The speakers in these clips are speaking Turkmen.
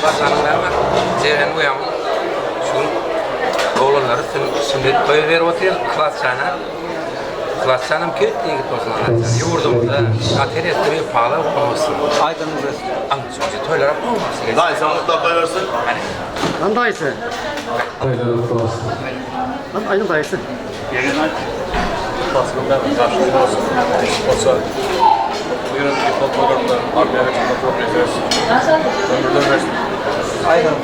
Başlanyň näme? Jeren uýamyň şu gün oglanlary sünnet toýy berip otyr Yhlasjana. Yhlasjanam ketde ýigit bolsun Allajan. Ýurdumyzda ata enesi wepaly bolsun. Aýdyň bolsun. Aňçy toýlara bolmasyn. Daýysam gutlap goýbersin. Lan daýysy. Toýlar gutly bolsun. Lan aýdyň daýysy. Ýegen aýt. Paslyň bäri garşy bolsun. Bolsa buyurun futbol toýlarynda armiýa geçip oturyp Ömürden bersin. Aýdyň.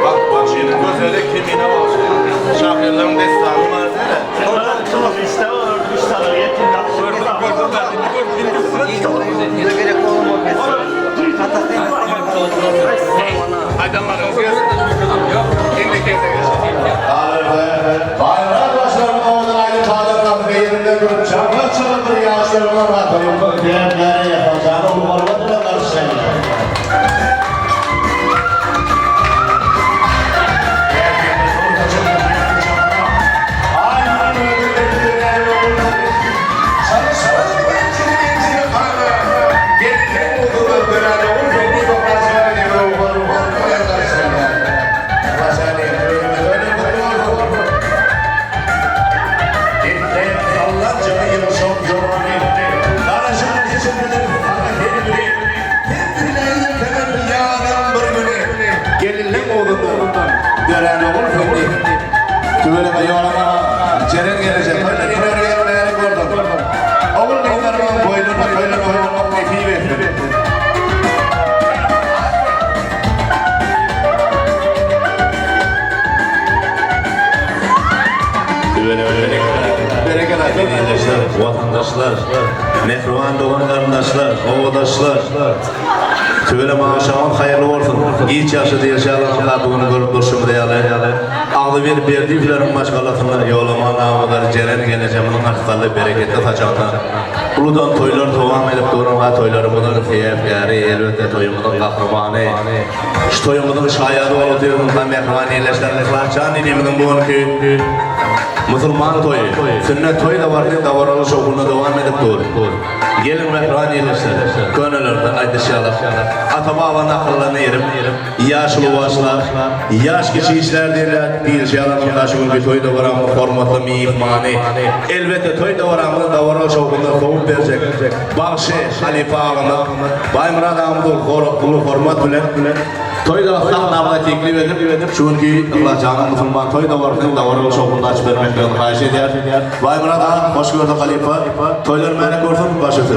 Bak bagşynyň gözeli Kemine bagşy. Şahyrlaryň dessany bar diýle. Aýdanlaryňyz gelsin. Indi kese geçelim. Baýramyrat başlarynyň owadan aýdym-sazlaryny ýerinden görüp, çaňlar çalydyr ýaşlarymyzyň gapyny öpýänlere ýasaljagyny uly hormat bilen garşylaýarlar. Gelinleň oglundan dörän ogul seni. Tüweleme ýolama Jeren gelejek toýlar iner ýerleri gördüm. Ogul gyzlarymyň boýnuna toýlar oýnamak nesip etsin. Berekella watandaşlar, mähriban dogan-garyndaşlar, obadaşlar. Tüweleme agşamyňyz haýyrly bolsun. Giç ýagşy diýilşi ýaly ynha bu güni görüp durşumyz ýaly agzybir Berdiýewleriň maşgalasynda Ýolaman agamyzlar Jeren gelnejemiziň arkaly bereketli saçakda uludan toýlar dowam edip dur. Ynha toýlarymyzyň sebäpkäri elbetde toýumyzyň gahrymany şu toýumyzyň şaýady bolup otyr ynha mähriban ildeşler Yhlasjan inimiziň bu günki musulman toýy sünnet toý dabarasy dabaraly şowhunda dowam edip dur. Geliň mähriban ildeşler, könelerden aýdyşy ýaly, ata-baba nakyllaryny erip, ýaşuly başlar, ýaş kiçi işlär diýilýär. Diýilişi ýaly, munda şu günki toý dabaramyzyň hormatly myhmany, elbetde, toý dabaramyzy dabaraly şowhunda sowup berjek bagşy halypa agamyz Baýmyrat agamyzy uly hormat bilen Toý sahnamyza teklip edip, şu günki Yhlasjanyň musulman toý dabarasyny dabaraly şowhunda açyp bermeklerini haýyş edýäris. Baýmyrat aga, hoş gördük halypa. Toýlar mälik bolsun, baş üstüne.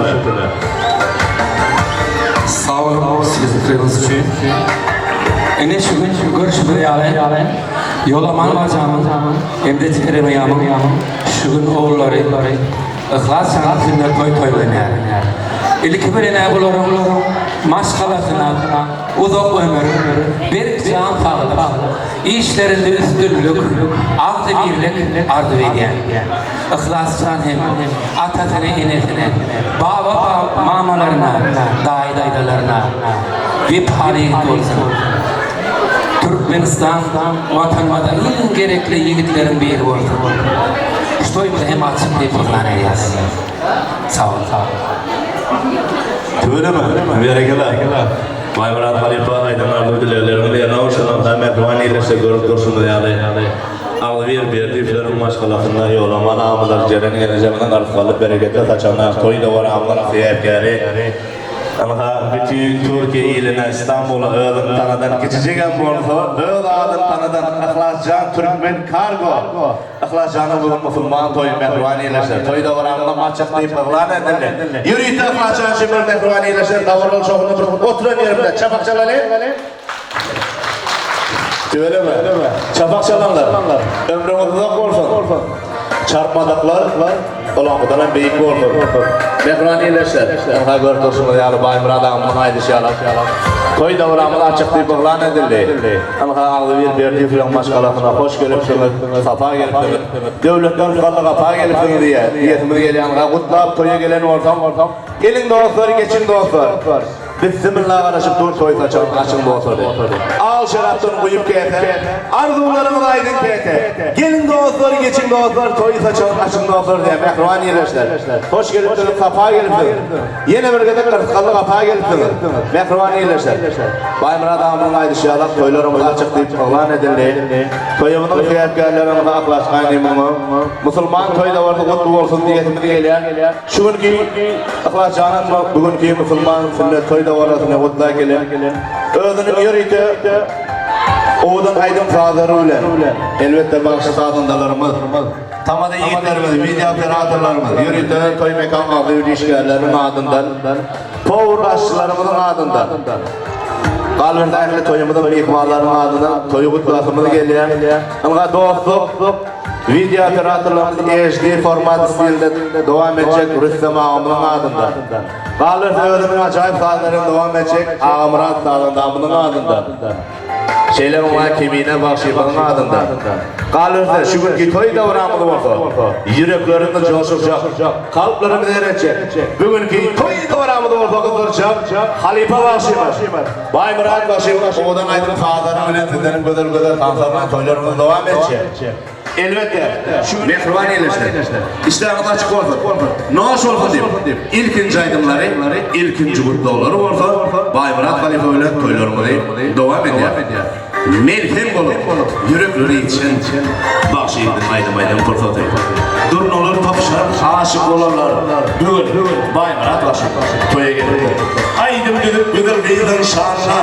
Sag boluň sözleriňiz üçin. Ine şu gün görşümiz ýaly Ýolaman bajamyň hem-de Jeren uýamyň şu gün ogullary Yhlas janyň sünnet toý toýlanýar. Ilki bilen-ä bularyň maşgalasyna uzak ömür, berk jan saglyk, işlerinde üstünlik, agzybirlik arzuw edýän. Yhlasjan hem atasyna, enesine, baba mamalaryna, daýy-daýzalaryna wepaly ýigit bolsun. Türkmenistan Watanymyza iň gerekli ýigitleriň biri bolsun. Şu toýumyzy hem açyk diýip yglan edýäs. Sag boluň. Tüweleme, berekella. Baýmyrat halypa aýdan arzuw dilegleriňiz ýerine bolsun, ynha mähriban ildeşler görüp durşuňyz ýaly agzybir Berdiýewleriň maşgalasynda Ýolaman agamyzlar Jeren gelnejemiziň rysgally bereketli saçagyna toý dabaramyzyň sebäpkäri ynha bütin Türkiýe iline Istanbula özüni tanadan kiçijigem bolsa öz adyny tanadan Yhlasjan Türkmen Kargo Yhlas janyň bu gün musulman toýy mähriban ýerleşer. Toý dabaramyzam açyk diýip yglan edildi. Ýörite Yhlas jan üçin bir mähriban ýerleşer dabaraly şowhunly bir oturan ýerimde çapak çalaly. Tüweleme. Çapak çalanlar ömrüňiz uzak bolsun. Çarpmadyklar Olaňkydanam beýik bolsun. Mähriban ildeşler, ynha görüp durşuňyz ýaly Baýmyrat agamyzyň aýdyşy ýaly, toý dabramyz açyk diýip yglan edildi. Ynha agzybir Berdiýewleriň maşgalasyna hoş gelipsiňiz, sapa gelipsiňiz. Döwletden rysgally gapa gelipsiňiz diýýär. Diýesimiz gelýär, ynha gutlap toýa gelen bolsaň, geliň dostlar, geçiň dostlar. Bissimilla garaşyp dur toý saçagyň açyň dostlar. Al şerapdan guýup käse, Arzuwlaryňyzy aýdyň käte. Geliň dostlar, geçiň dostlar, Toý saçagyň açyň dostlar diýýär mähriban ýerdeşler. Hoş gelipsiňiz, sapa gelipsiňiz. Ýene bir gezek rysgally gapa gelipsiňiz. Mähriban ildeşler! Baýmyrat agamyň aýdyşy ýalak toýlarymyz açyk diýip yglan edildi. Toýumyzyň sebäpkärlerimize yhlas gaýnymyň musulman toý dabarasy gutly bolsun diýesimiz gelýär. Şu günki Yhlas janam bu günki musulman sünnet toý dabarasyny gutlaý gelen özüniň ýörite owadan aýdym-sazlary bilen elbetde bagşy-sazandalarymyz Tamada ýigitlerimiz, wideo operatorlarymyz, ýörite toý mekan agzybir işgärleriniň adyndan, powur aşçylarymyzyň adyndan, galyberse ähli toýumyzyň myhmanlarynyň adyndan toýy gutlasymyz gelýär. Ynha dostluk, wideo operatorlarymyz HD format stilde dowam etjek Rüstem agamyzyň adyndan, galyberse özüniň ajaýyp sazlary bilen dowam etjek Agamyrat sazandamyzyň adyndan. Şeýle oňa Kemine bagşymyzyň adyndan, galyberse, şu günki toý dabramyz bolsa, ýüreklerimizi joşurjak, kalplarymyzy eretjek, bu günki toý dabramyzy bolsa gyzdyrjak halypa bagşymyz Baýmyrat bagşymyz owadan aýdym-sazlary bilen sizleriň gözel-gözel tanslaryna toýlarymyzy dowam etjek. Elbetde, mähriban ildeşler, işdäňiz açyk bolsun, noş bolsun diýip, ilkinji aýdymlary, ilkinji gutlaglary bolsa Baýmyrat halypa bilen toýlarymyzy dowam edýär. Melhem bolup, ýürekleri ýetişen bagşy ýigidiň aýdym aýdan pursaty. Durnalar tapyşan aşyk bolarlar. Bu gün Baýmyrat bagşy toýa gelipdir. Aýdym düzüp gözel gyzyň şanyna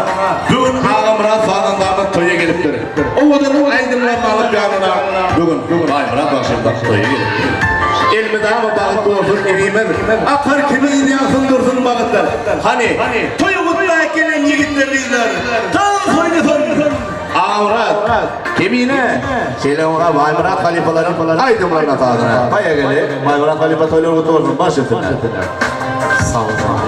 bu gün Agamyrat sazandamyz toýa gelipdir. Owadan aýdymlaryny alyp ýanyna bu gün Baýmyrat bagşymyz toýa gelipdir. Elmydama bagyt bolsun inimiz, Akar kimin ýansyn dursun bagytlar. Hany, toýy gutlaýyk gelen ýigitler gyzlar, tans oýnasyn! Agamyrat, Kemine, şeýle oňa Baýmyrat halypalaryň aýdymlaryna sazyna paýa geli. Baýmyrat halypa toýlar gutly bolsun, baş üstüne. Sag bol.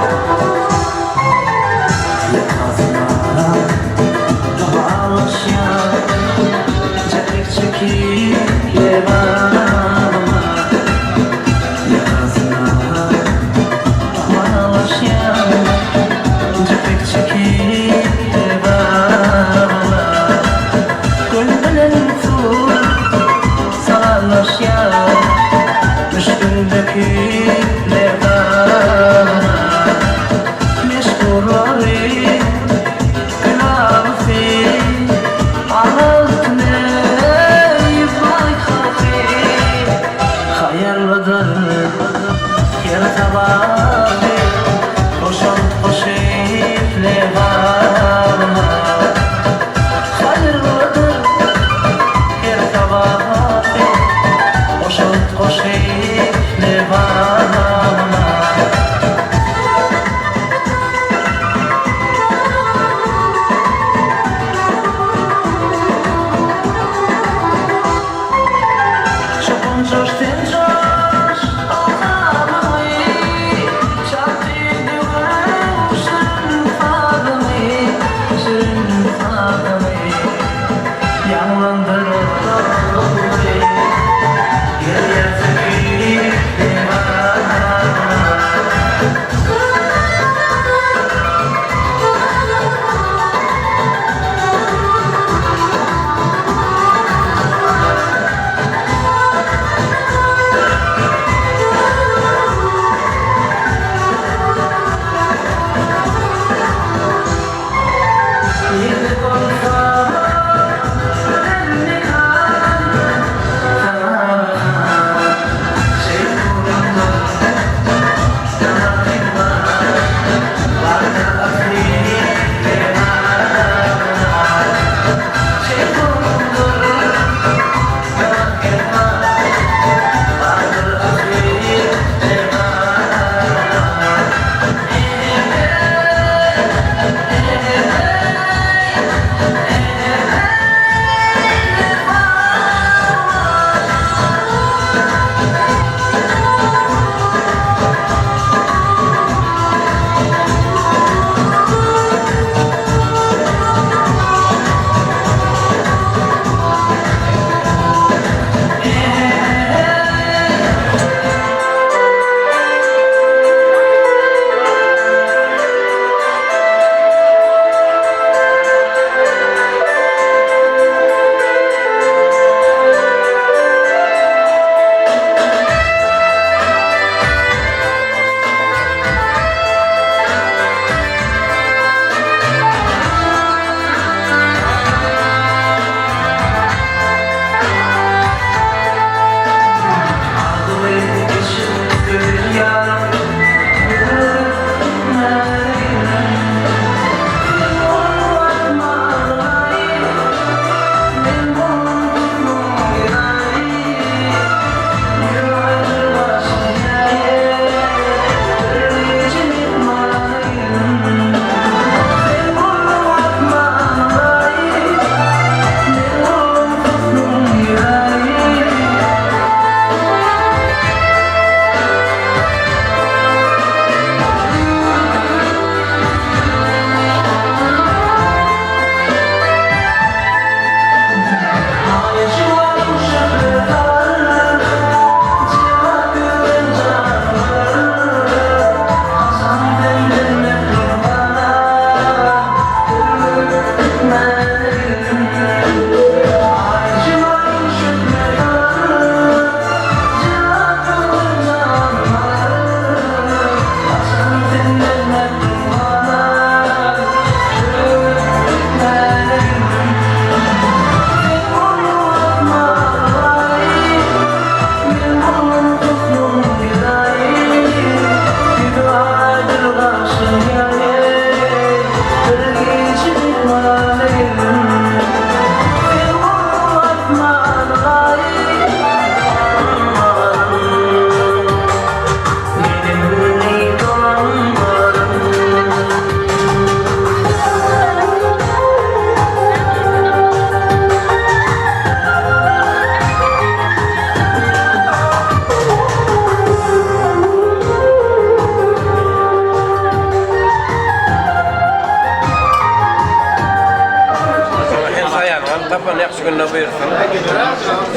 Tapan ýagşy günde buýursyn.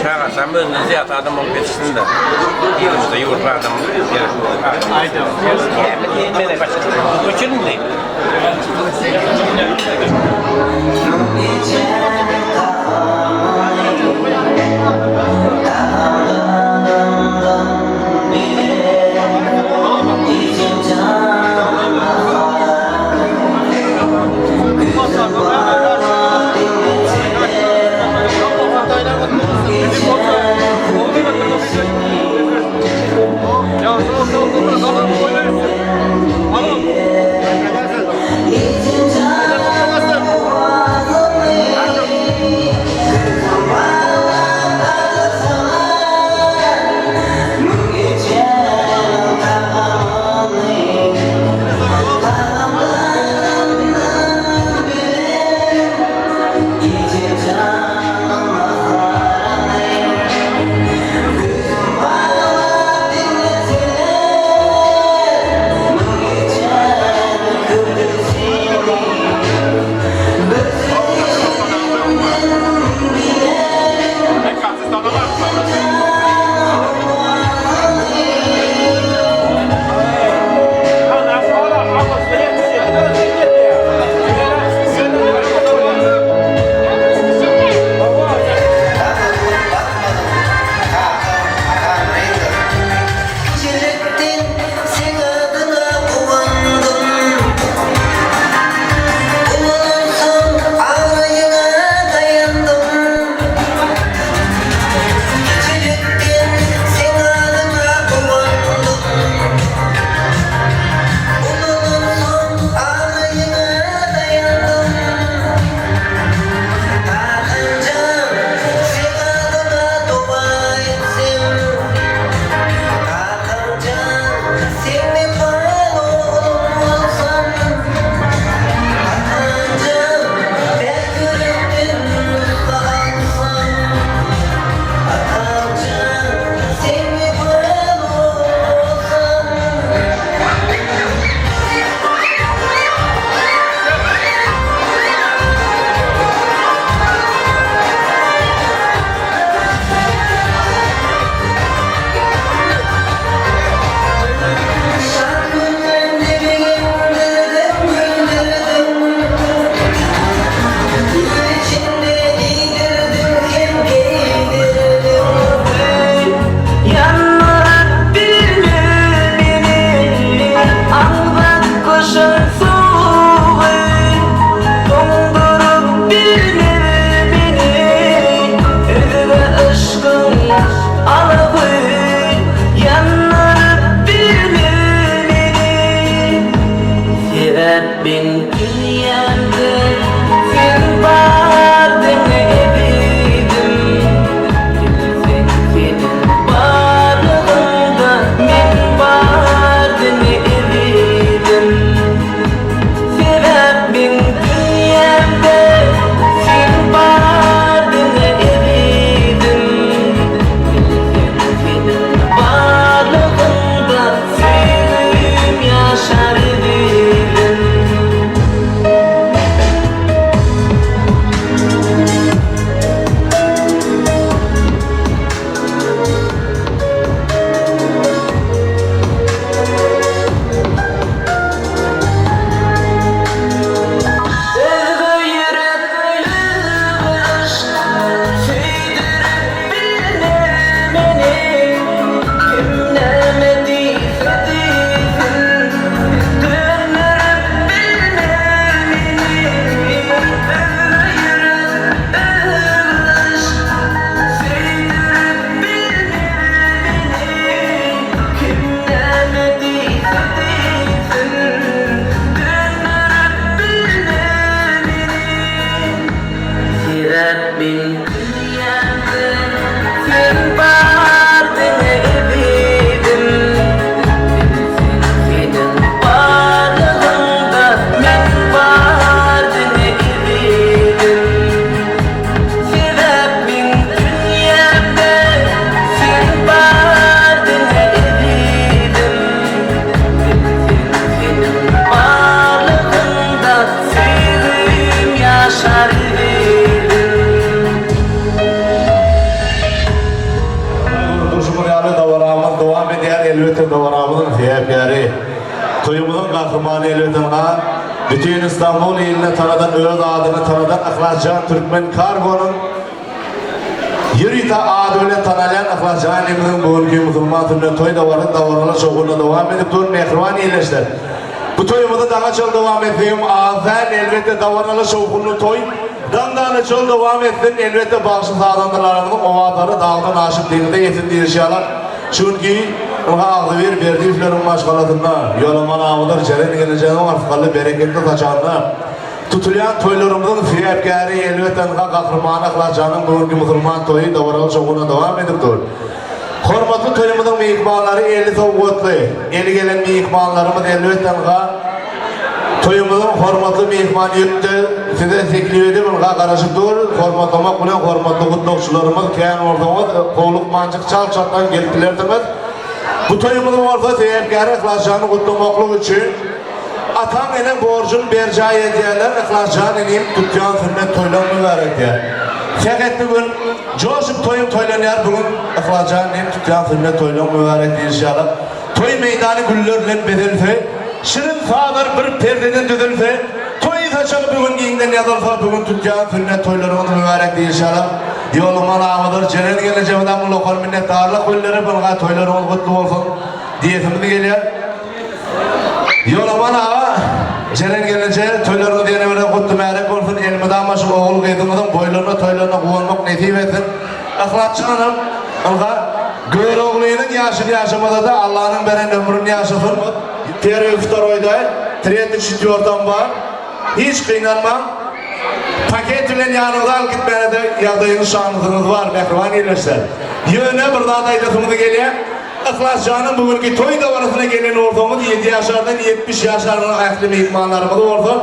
Çagasam özünden zyýat adam bolup ýetişsin-de. Ýurtda ýurtly adam gerek. Mene başga. Göçürindi. Bütin Istanbul iline tanadan öz adyny tanadan Yhlasjan Türkmen Kargonyň ýörite ady bilen tanalýan Yhlasjan inimiziň bu günki musulman sünnet toý dabarasy dabaraly şowhunly dowam edip dur mähriban ildeşler. Bu toýumyzy daňa çenli dowam etsegem az däl elbetde dabaraly şowhunly toý daňdana çenli dowam etsin elbetde bagşy sazandalarymyzyň owazlary dagdan aşyp deňize ýetsin diýişi ýaly Çünki, ynha agzybir Berdiýewleriň maşgalasynda, Ýolaman abydyr Jeren gelnejemiň yrsgally bereketli saçagynda tutulýan toýlarymyzyň sebäpkäri elbetde ynha Gahryman Yhlasjanyň bu günki musulman toýy dabaraly şowhuna dowam edip dur. Hormatly toýumyzyň myhmanlary eli sowgatly, eli gelen myhmanlarymyz elbetde ynha Toýumyzyň hormatly myhmany ýetdi. Size teklip edip ynha garaşyp dur. Hormatlamak bilen hormatly gutlagçylarymyz kän bolsaňyz howlukmanjyk çalt-çaltdan gelip bilersiňiz. Bu toýumyzyň bolsa sebäpkäri Yhlasjany gutlamaklyk üçin ataň eneň borjuny berjaý edýärler Yhlasjan inim tutýan sünnet toýlaň mübärek diýýär. Sähetli gün joşup toýuň toýlanýar bu gün Yhlasjan inim tutýan sünnet toýlaň mübärek diýilişi ýaly. Toý meýdany güller bilen bezelse, Şirin sazlar bir perdeden düzülse, Toý saçagy bu gün giňden ýazylsa, Bu gün tutýan sünnet toýlaryňyz mübärek diýilşalam. Ýoluma namydyr Jeren gelnejemizem ullakan minnetdarlyk bildirip, ynha toýlaryňyz gutly bolsun diýesimiz gelýär. Ýolaman aga, Jeren gelneje, toýlaryňyz ýene bir gutly märek bolsun, elmydama şu ogul gyzyňyzyň boýlaryna toýlaryna guwanmak nesip etsin. Yhlasjanam, ynha, Göroglynyň ýaşyny ýaşamasa-da, Allanyň beren ömrüni ýaşasyn. Perwiý wtoroýda, tretiý çetwýortam bar. Hiç gynanmaň. Paket bilen ýanyňyza alyp gitmäne-de ýagdaýyňyz, şansyňyz bar, mähriban ildeşler. Ýöne bir zat aýdasymyz gelýär. Yhlasjanyň bu günki toý dabarasyna gelen bolsaňyz, ýedi ýaşardan 70 ýaş aralyk ähli myhmanlarymyzy bolsa,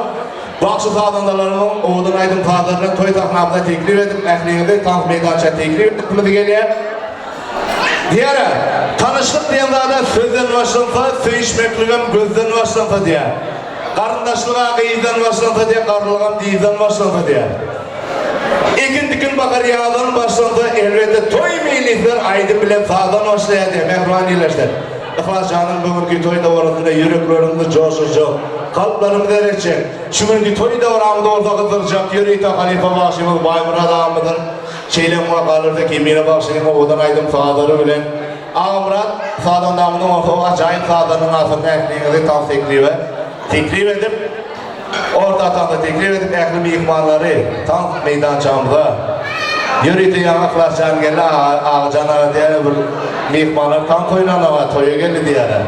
Bagşy-sazandalarymyzyň owadan aýdym-sazlary bilen toý sahnamyza teklip edip, ähliňizi tans meýdança teklip etmemiz gelýär. Diýer-ä, tanyşlyk diýen zad-a sözden başlansa, söýüşmekligem gözden başlansa diýer. Garyndaşlyg-a gyzdan başlansa diýer, garrylygam dyzdan başlansa diýer. Ekin-dikin bahar ýazdan başlansa, elbetde, toý meýlisler aýdym bilen sazdan başlaýar diýer, mähriban ildeşler. Yhlas janyň bu günki toý dabarasynda ýüreklerimizi joşurjak, kalplarymyzy eretjek, şu günki toý dabaramyzy bolsa gyzdyrjak ýörite halypa bagşymyz Baýmyrat agamyzyň şeýle muňa galyrsa Kemine bagşynyň owadan aýdym-sazlary bilen Agamyrat sazandamyzyň bolsa o ajaýyp sazlarynyň arasynda ähliňizi tans teklibe teklip edip, Orta tansa teklip edip ähli myhmanlary tans meýdançamyza ýörite ýaňy Yhlasjan geldi Agajan aga diýýär bir myhmanlar tans oýnanaga toýa geldi diýýärler.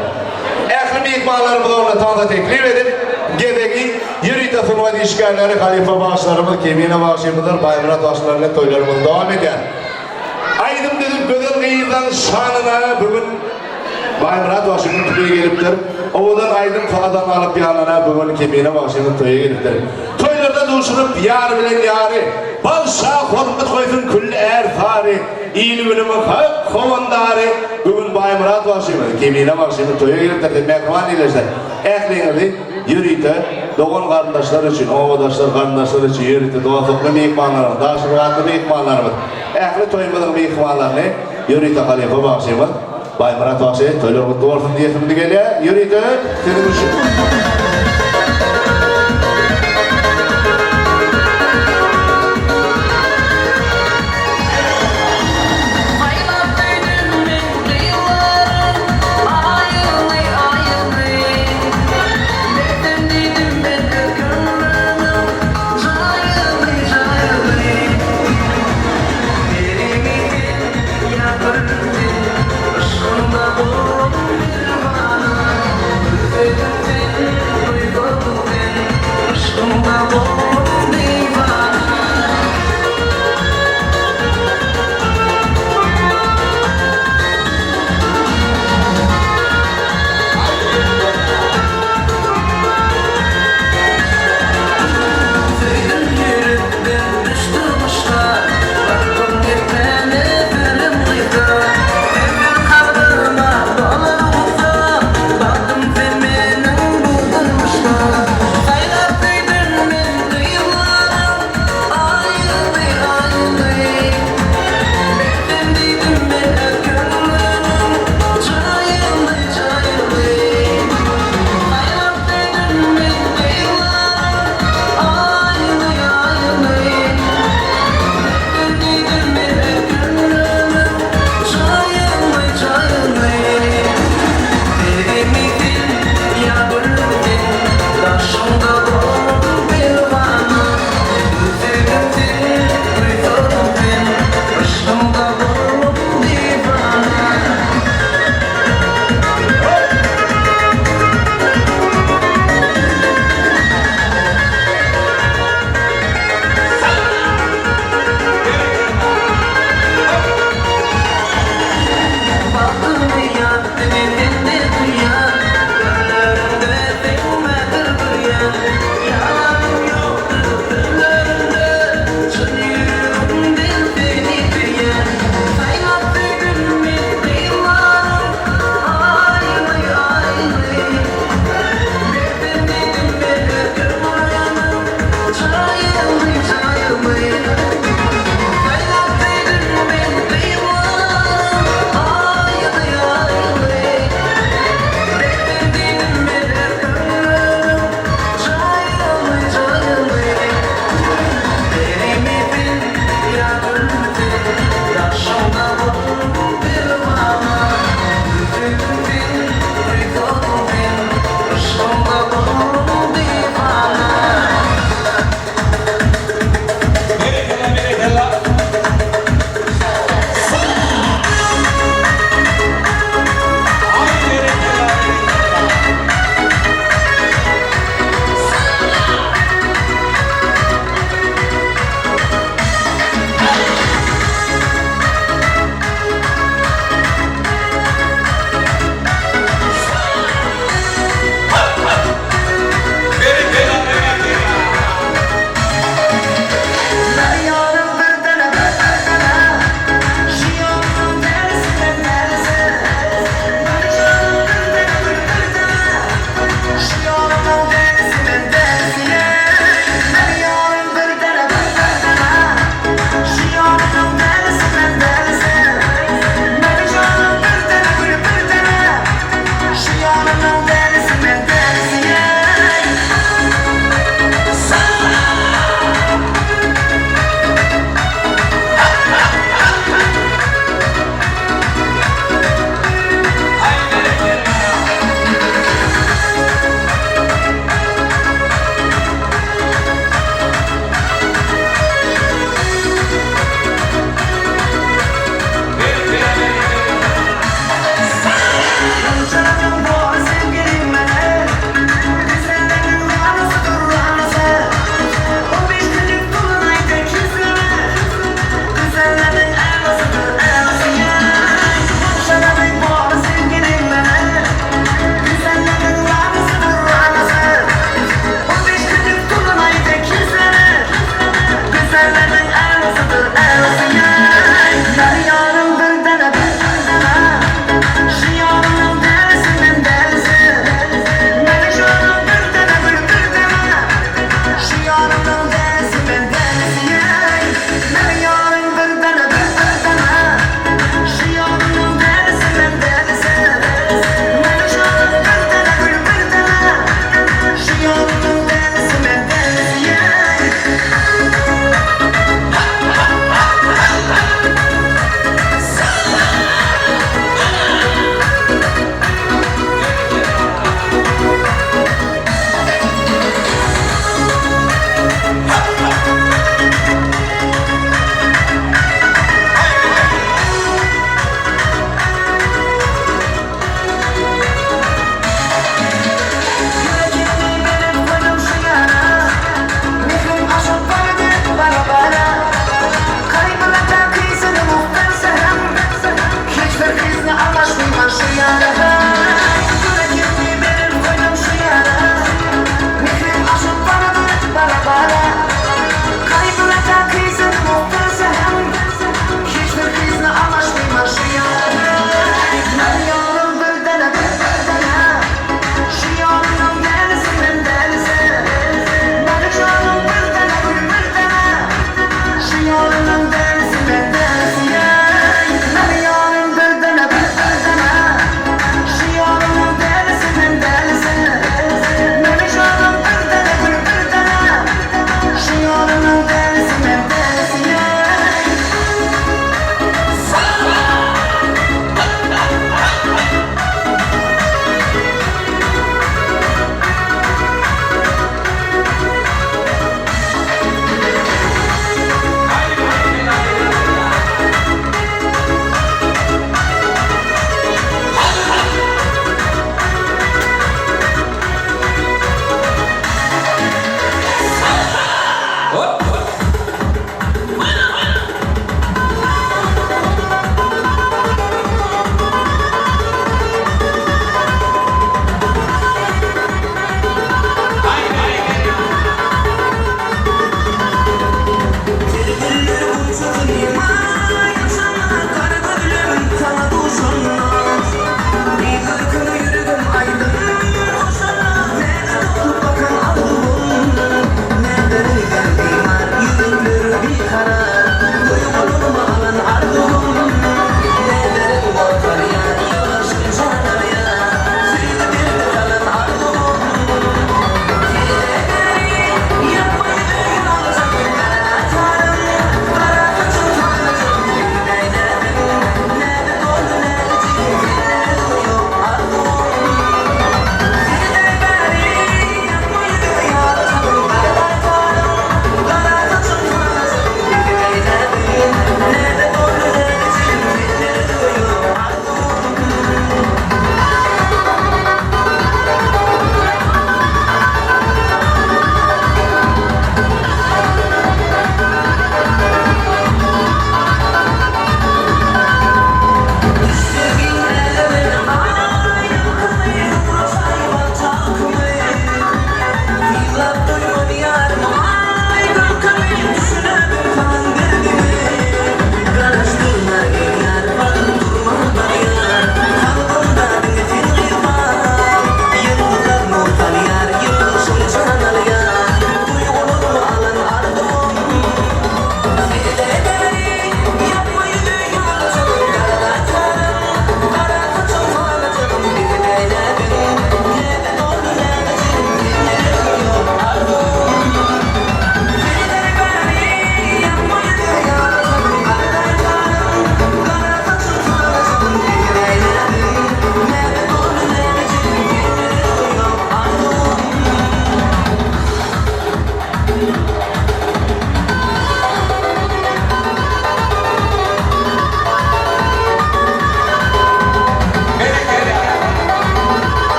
Ähli myhmanlarymyzy onda tansa teklip edip gezegi ýörite sungat işgärleri halypa bagşylarymyz Kemine bagşymyzdyr Baýmyrat bagşylar bilen toýlarymyzy dowam edýär. Aýdym düzüp gözel gyzlaň şanyna bu gün Baýmyrat bagşymyz toýa gelipdir. Owadan aýdym sazam alyp ýanyna bu gün Kemine bagşymyz toýa gelipdir. Toýlarda duşuryp ýar bilen ýary, Bagşa hormat goýsun külli ärsary, Il-günümiň hak howandary bu gün Baýmyrat bagşymyz, Kemine bagşymyz toýa gelipdir diýip mähriban ildeşler ähliňizi ýörite dogan-garyndaşlar üçin, obadaşlar, garyndaşlar üçin ýörite dostlukly myhmanlarymyz, daşyrgatly myhmanlarymyz, ähli toýumyzyň myhmanlaryny Ýörite halypa bagşymyz Baýmyrat bagşy toýlar gutly bolsun diýesimiz gelýär. Ýörite siziň üçin. Saýlap söýdüm men gyzlaryň aýyny aýyny Bersem diýdim men öz köňlümiň jaýyny jaýyny Derimi sen ýakyrdyň Yşgyňda boldum perwana Söýdüm seni.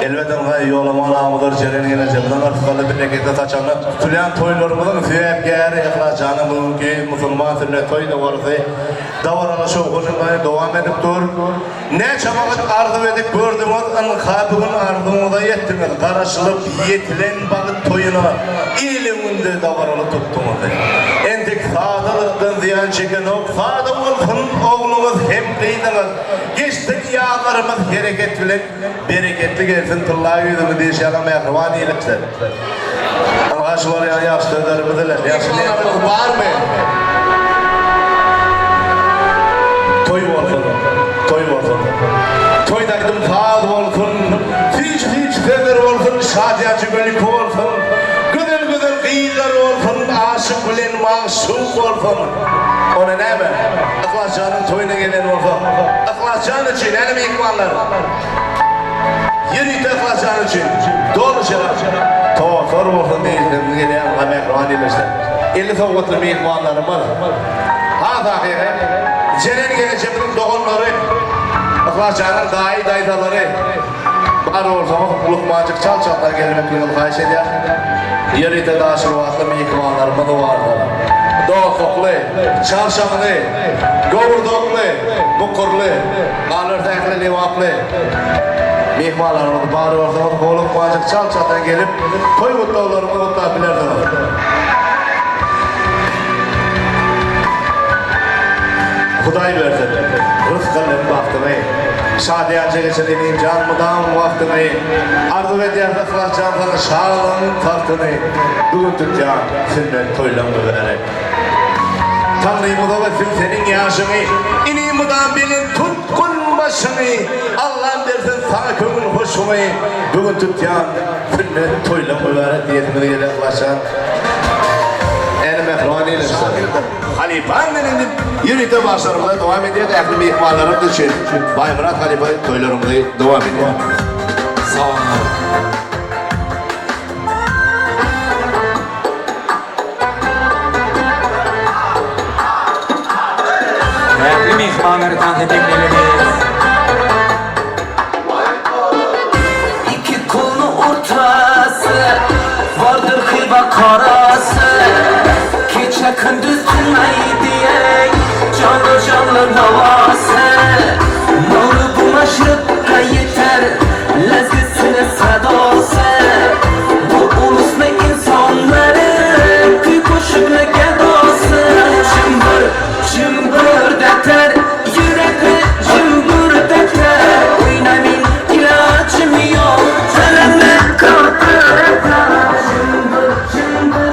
Elbetde ynha Ýolaman agamyzdyr Jeren gelnejemiziň yrsgally bereketli saçagynda tutulýan toýlarymyzyň sebäpkäri Yhlasjanyň bu günki musulman sünnet toý dabarasy dabaraly şowhunly dowam edip dur. Näçe wagt arzuw edip gördüňiz, ynha bu gün arzuwyňyza ýetdiňiz, garaşylyp ýetilen bagt toýuna il öňünde dabaraly tutduňyz. Entek sadalykdan zyýan çekenok, sada bolsun ogluňyz hem gyzyňyz, geçsin ýazlarymyz hereket bilen bereketli gelsin tylla ýüzüňiz diýşi ýaly mähriban ilimize. Ynha şular ýaly ýagşy sözlerimiz bilen, ýagşy niýetlerimiz barmy? Toý bolsun, toý bolsun. Toýda aýdym-saz bolsun, süýji-süýji sözler bolsun, şadyýança gülki bolsun, gözel-gözel gyzlar bolsun, aşyk bilen magşuk bolsun. Onda näme? Yhlasjanyň toýuna gelen bolsak, Yhlasjan üçin, hany myhmanlar? Ýörite yhlasjan üçin doly şerap towaklar bolsun diýilsin gelýän ha mähriban ildeşler. Elli sowgatly myhmanlarymyz has ahyry Jeren gelejemiziň doganlary Yhlasjanyň daýy daýzalary bar bolsaňyz lukmanjyk çal-çaldan gelmekligiňizi haýyş edýän. Ýörite daşylwatly myhmanlarymyz bardyr. Dostlukly, çarşaňly, gowurdakly, bukurly. Galarsa ähli lebaply myhmanlarymyz bar bolsaňyz golukmajyk çal-çaldan gelip toý gutlaglaryňyzy gutlap bilersiňiz. Hudaý bersin rysgal hem bagtyňy, Şadyýanja geçir inim jan mydam wagtyňy, Arzuw edýäris Yhlasjan saňa şalygyň tagtyny, Bu gün tutýan sünnet toýlaň mübärek. Taňrym uzak etsin seniň ýaşyňy, Inim mydam belent tutgun başyňy, Allam bersin saňa köňül hoşuňy, Bu gün tutýan sünnet toýlaň mübärek diýesimiz gelýär Yhlasjan. Äne mähriban ildeşler. Halypaň bilen diýip ýörite bagşlarymyza dowam edýäs ähli myhmanlarymyz üçin Baýmyrat halypa toýlarymyzy dowam edýär. Sag boluň. Ähli myhmanlary tans eteklemeliyiz. Iki kolunu ortası Vardır Hywa karası Gece gündüz tınmaydı Canlı canlı havası Nuru bu maşrıkka yeter Lezzetine sadası Bu uluslu insanları Kuy koşukla gedası Cımbır cımbır deter Yürekli cımbır deter Oynamin ilacım yok Canımı kaptırır Cımbır cımbır.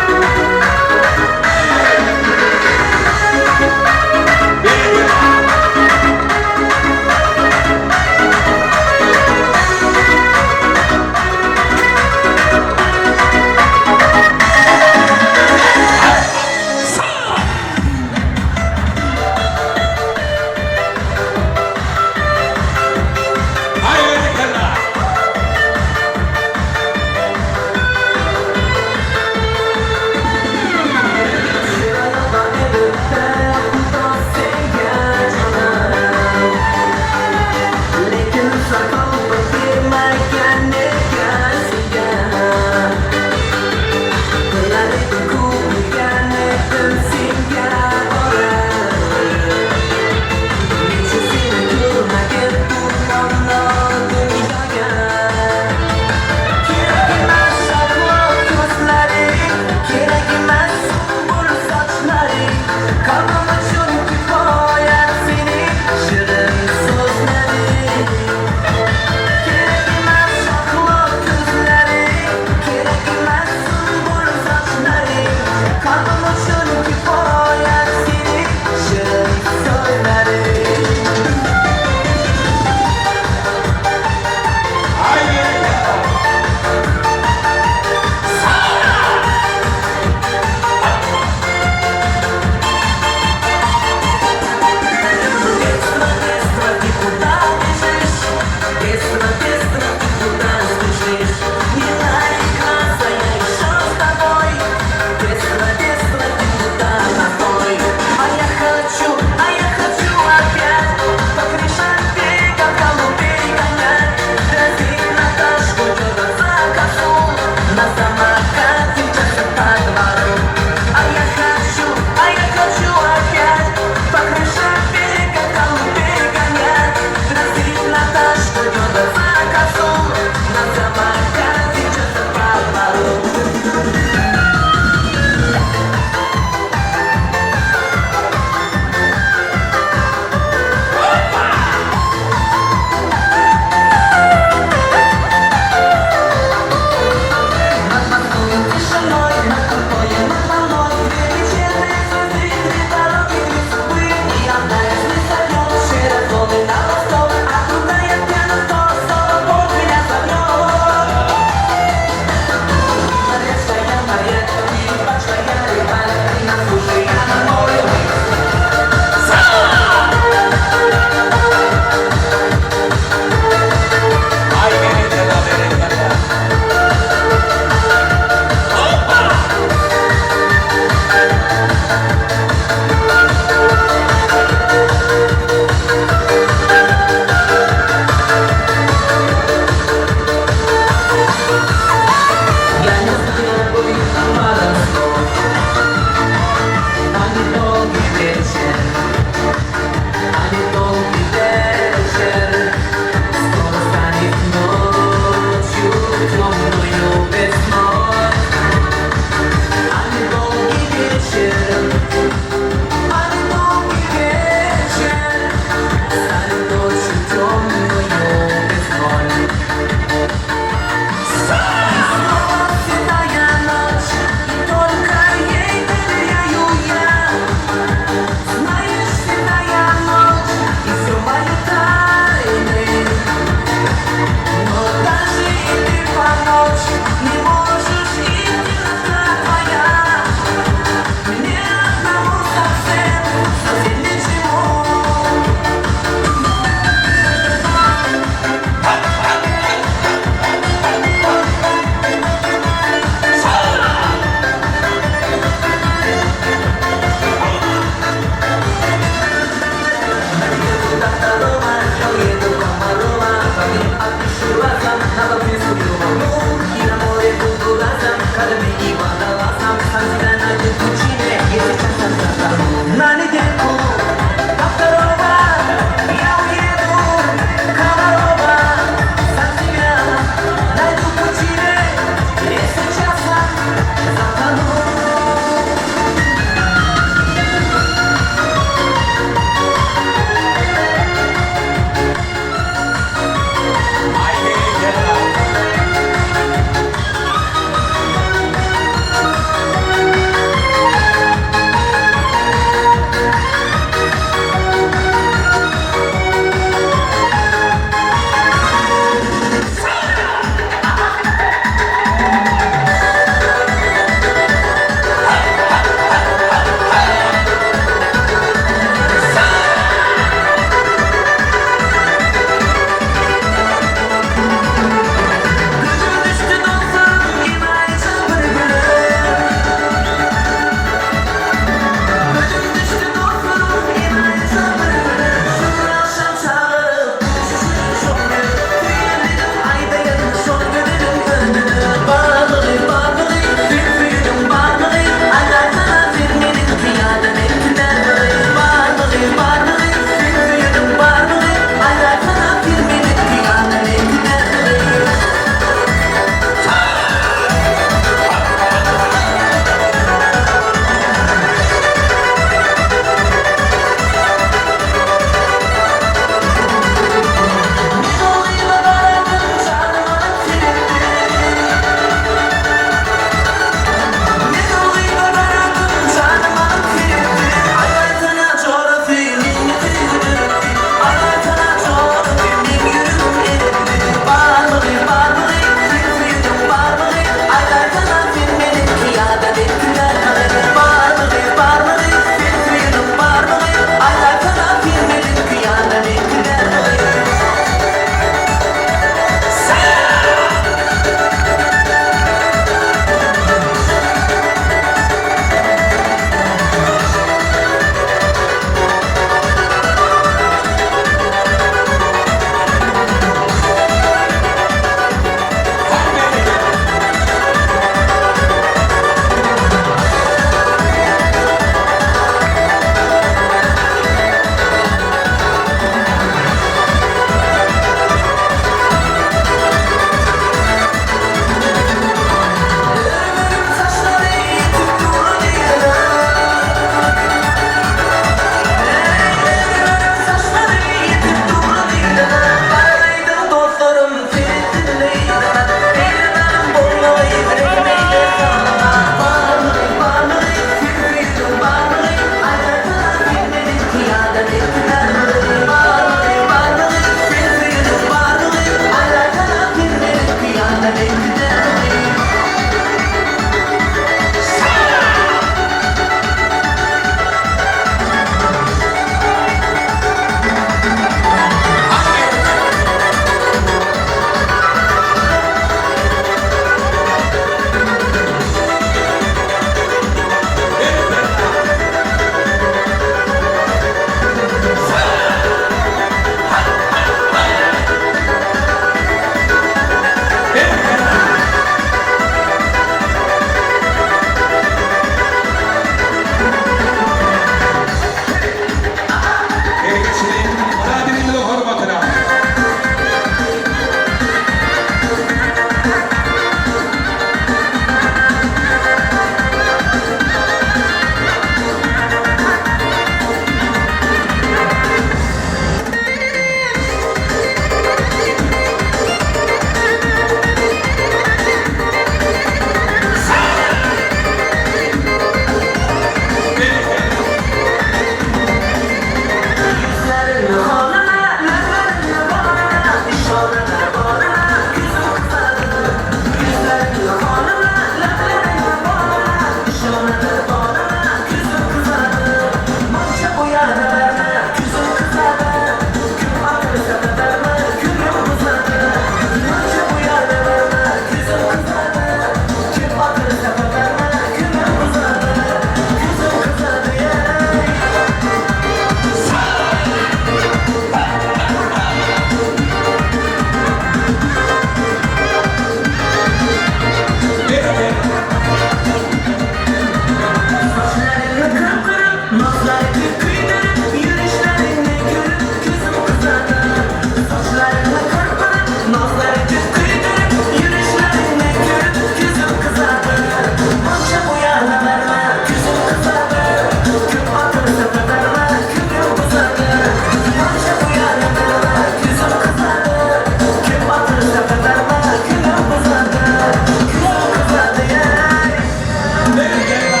Berekella!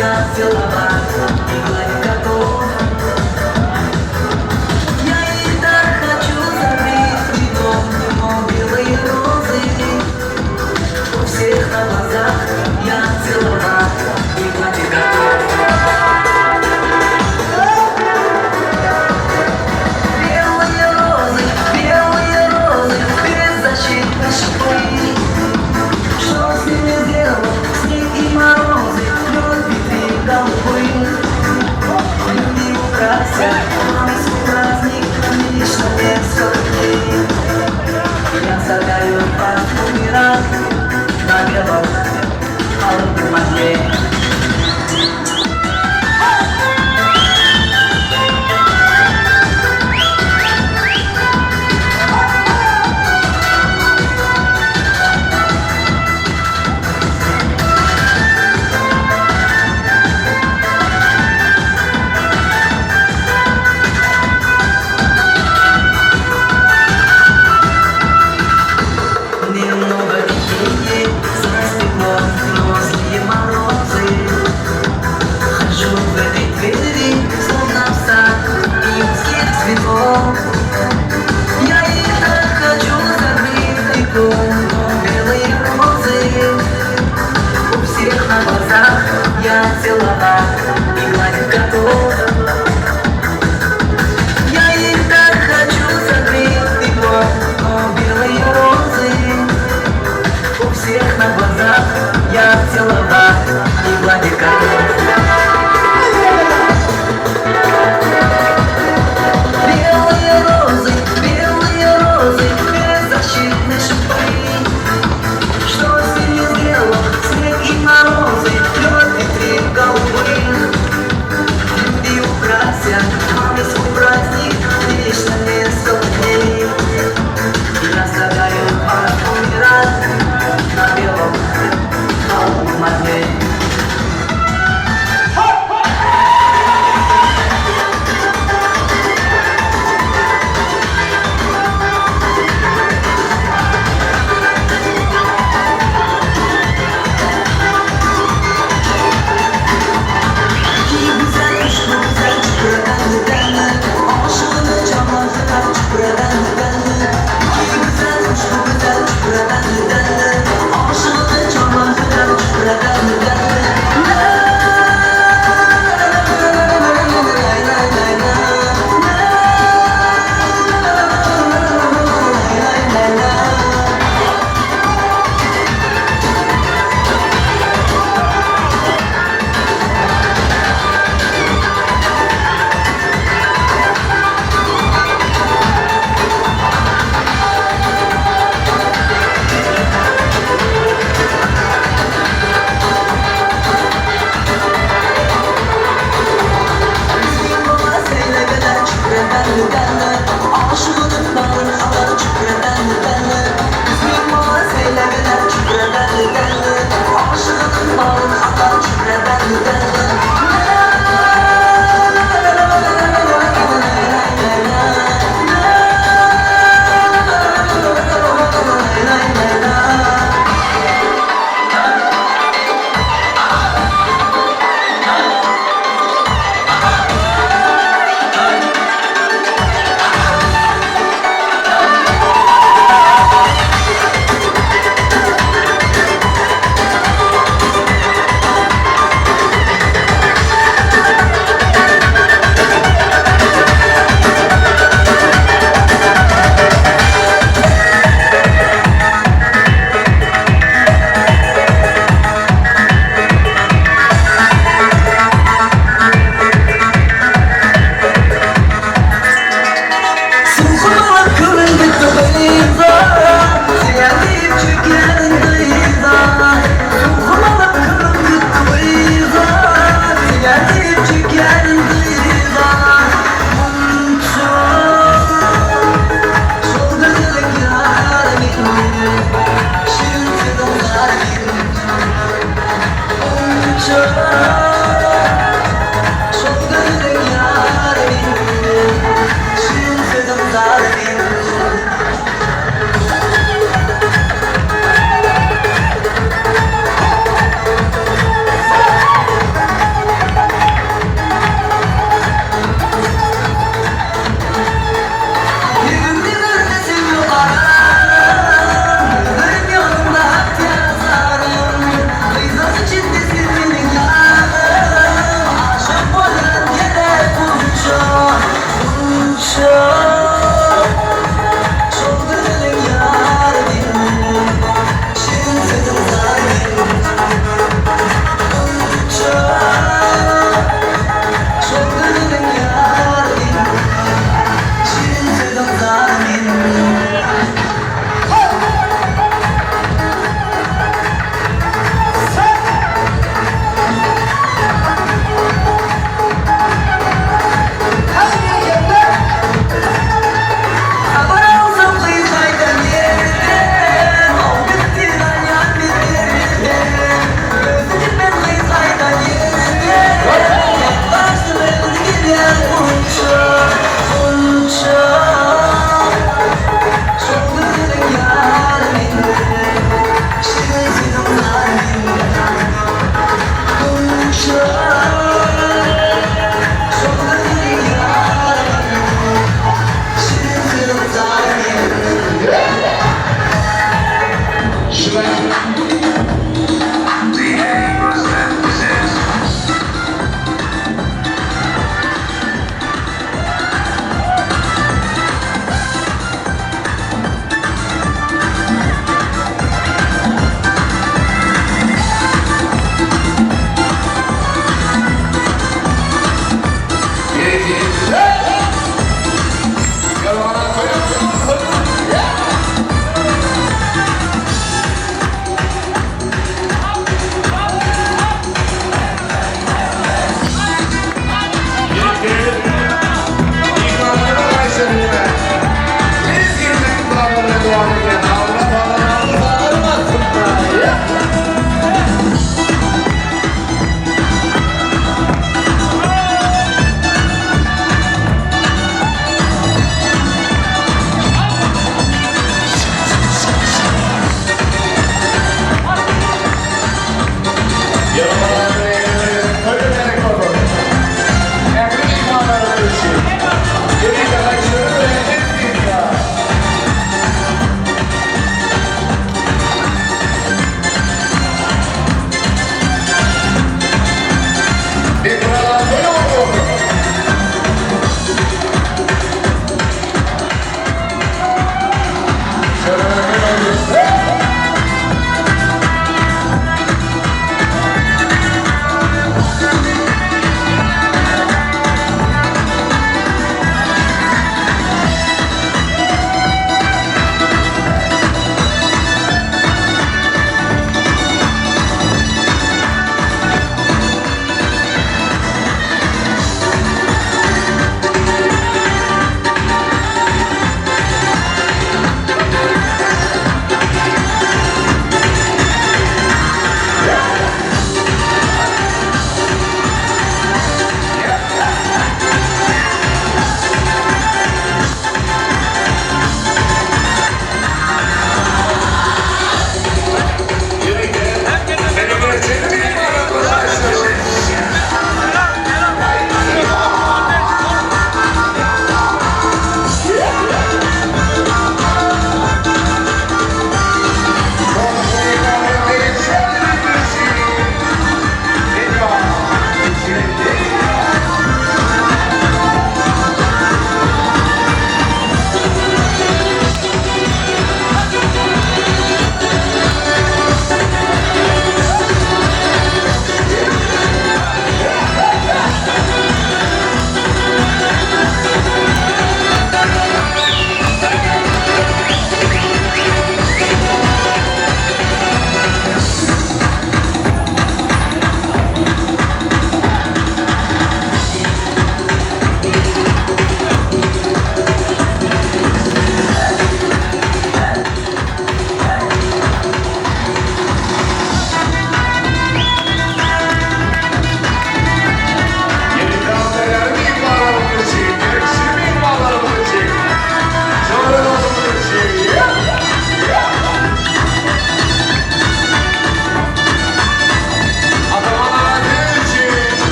Я целовать и гладить готов. Я и так хочу закрыть вином, но белые розы у всех на глазах. Я целовать и гладить готов. Белые розы, белые розы, беззащитны шипы. Что с ними сделал снег и морозы, лед ветрей голубых? Люди украсят майский праздник лишь на несколько дней. Я сагаю по мира на белом холодном огне. Немного тени за стеклом, но злые морозы. Хожу в этой двери, словно в сад июньских цветов. Я и так хочу закрыть стеклом, но белые розы у всех на глазах. Я целовать и гладить готов. Я и так хочу закрыть стеклом, но белые розы у всех на глазах. Я целовать и гладить готов. Белые розы, белые розы, беззащитны шипы. Что с ними сделал снег и морозы, лед ветрей голубых? Люди украсят маминский праздник лишь на несколько дней. Я сагаю от на белом холодном огне.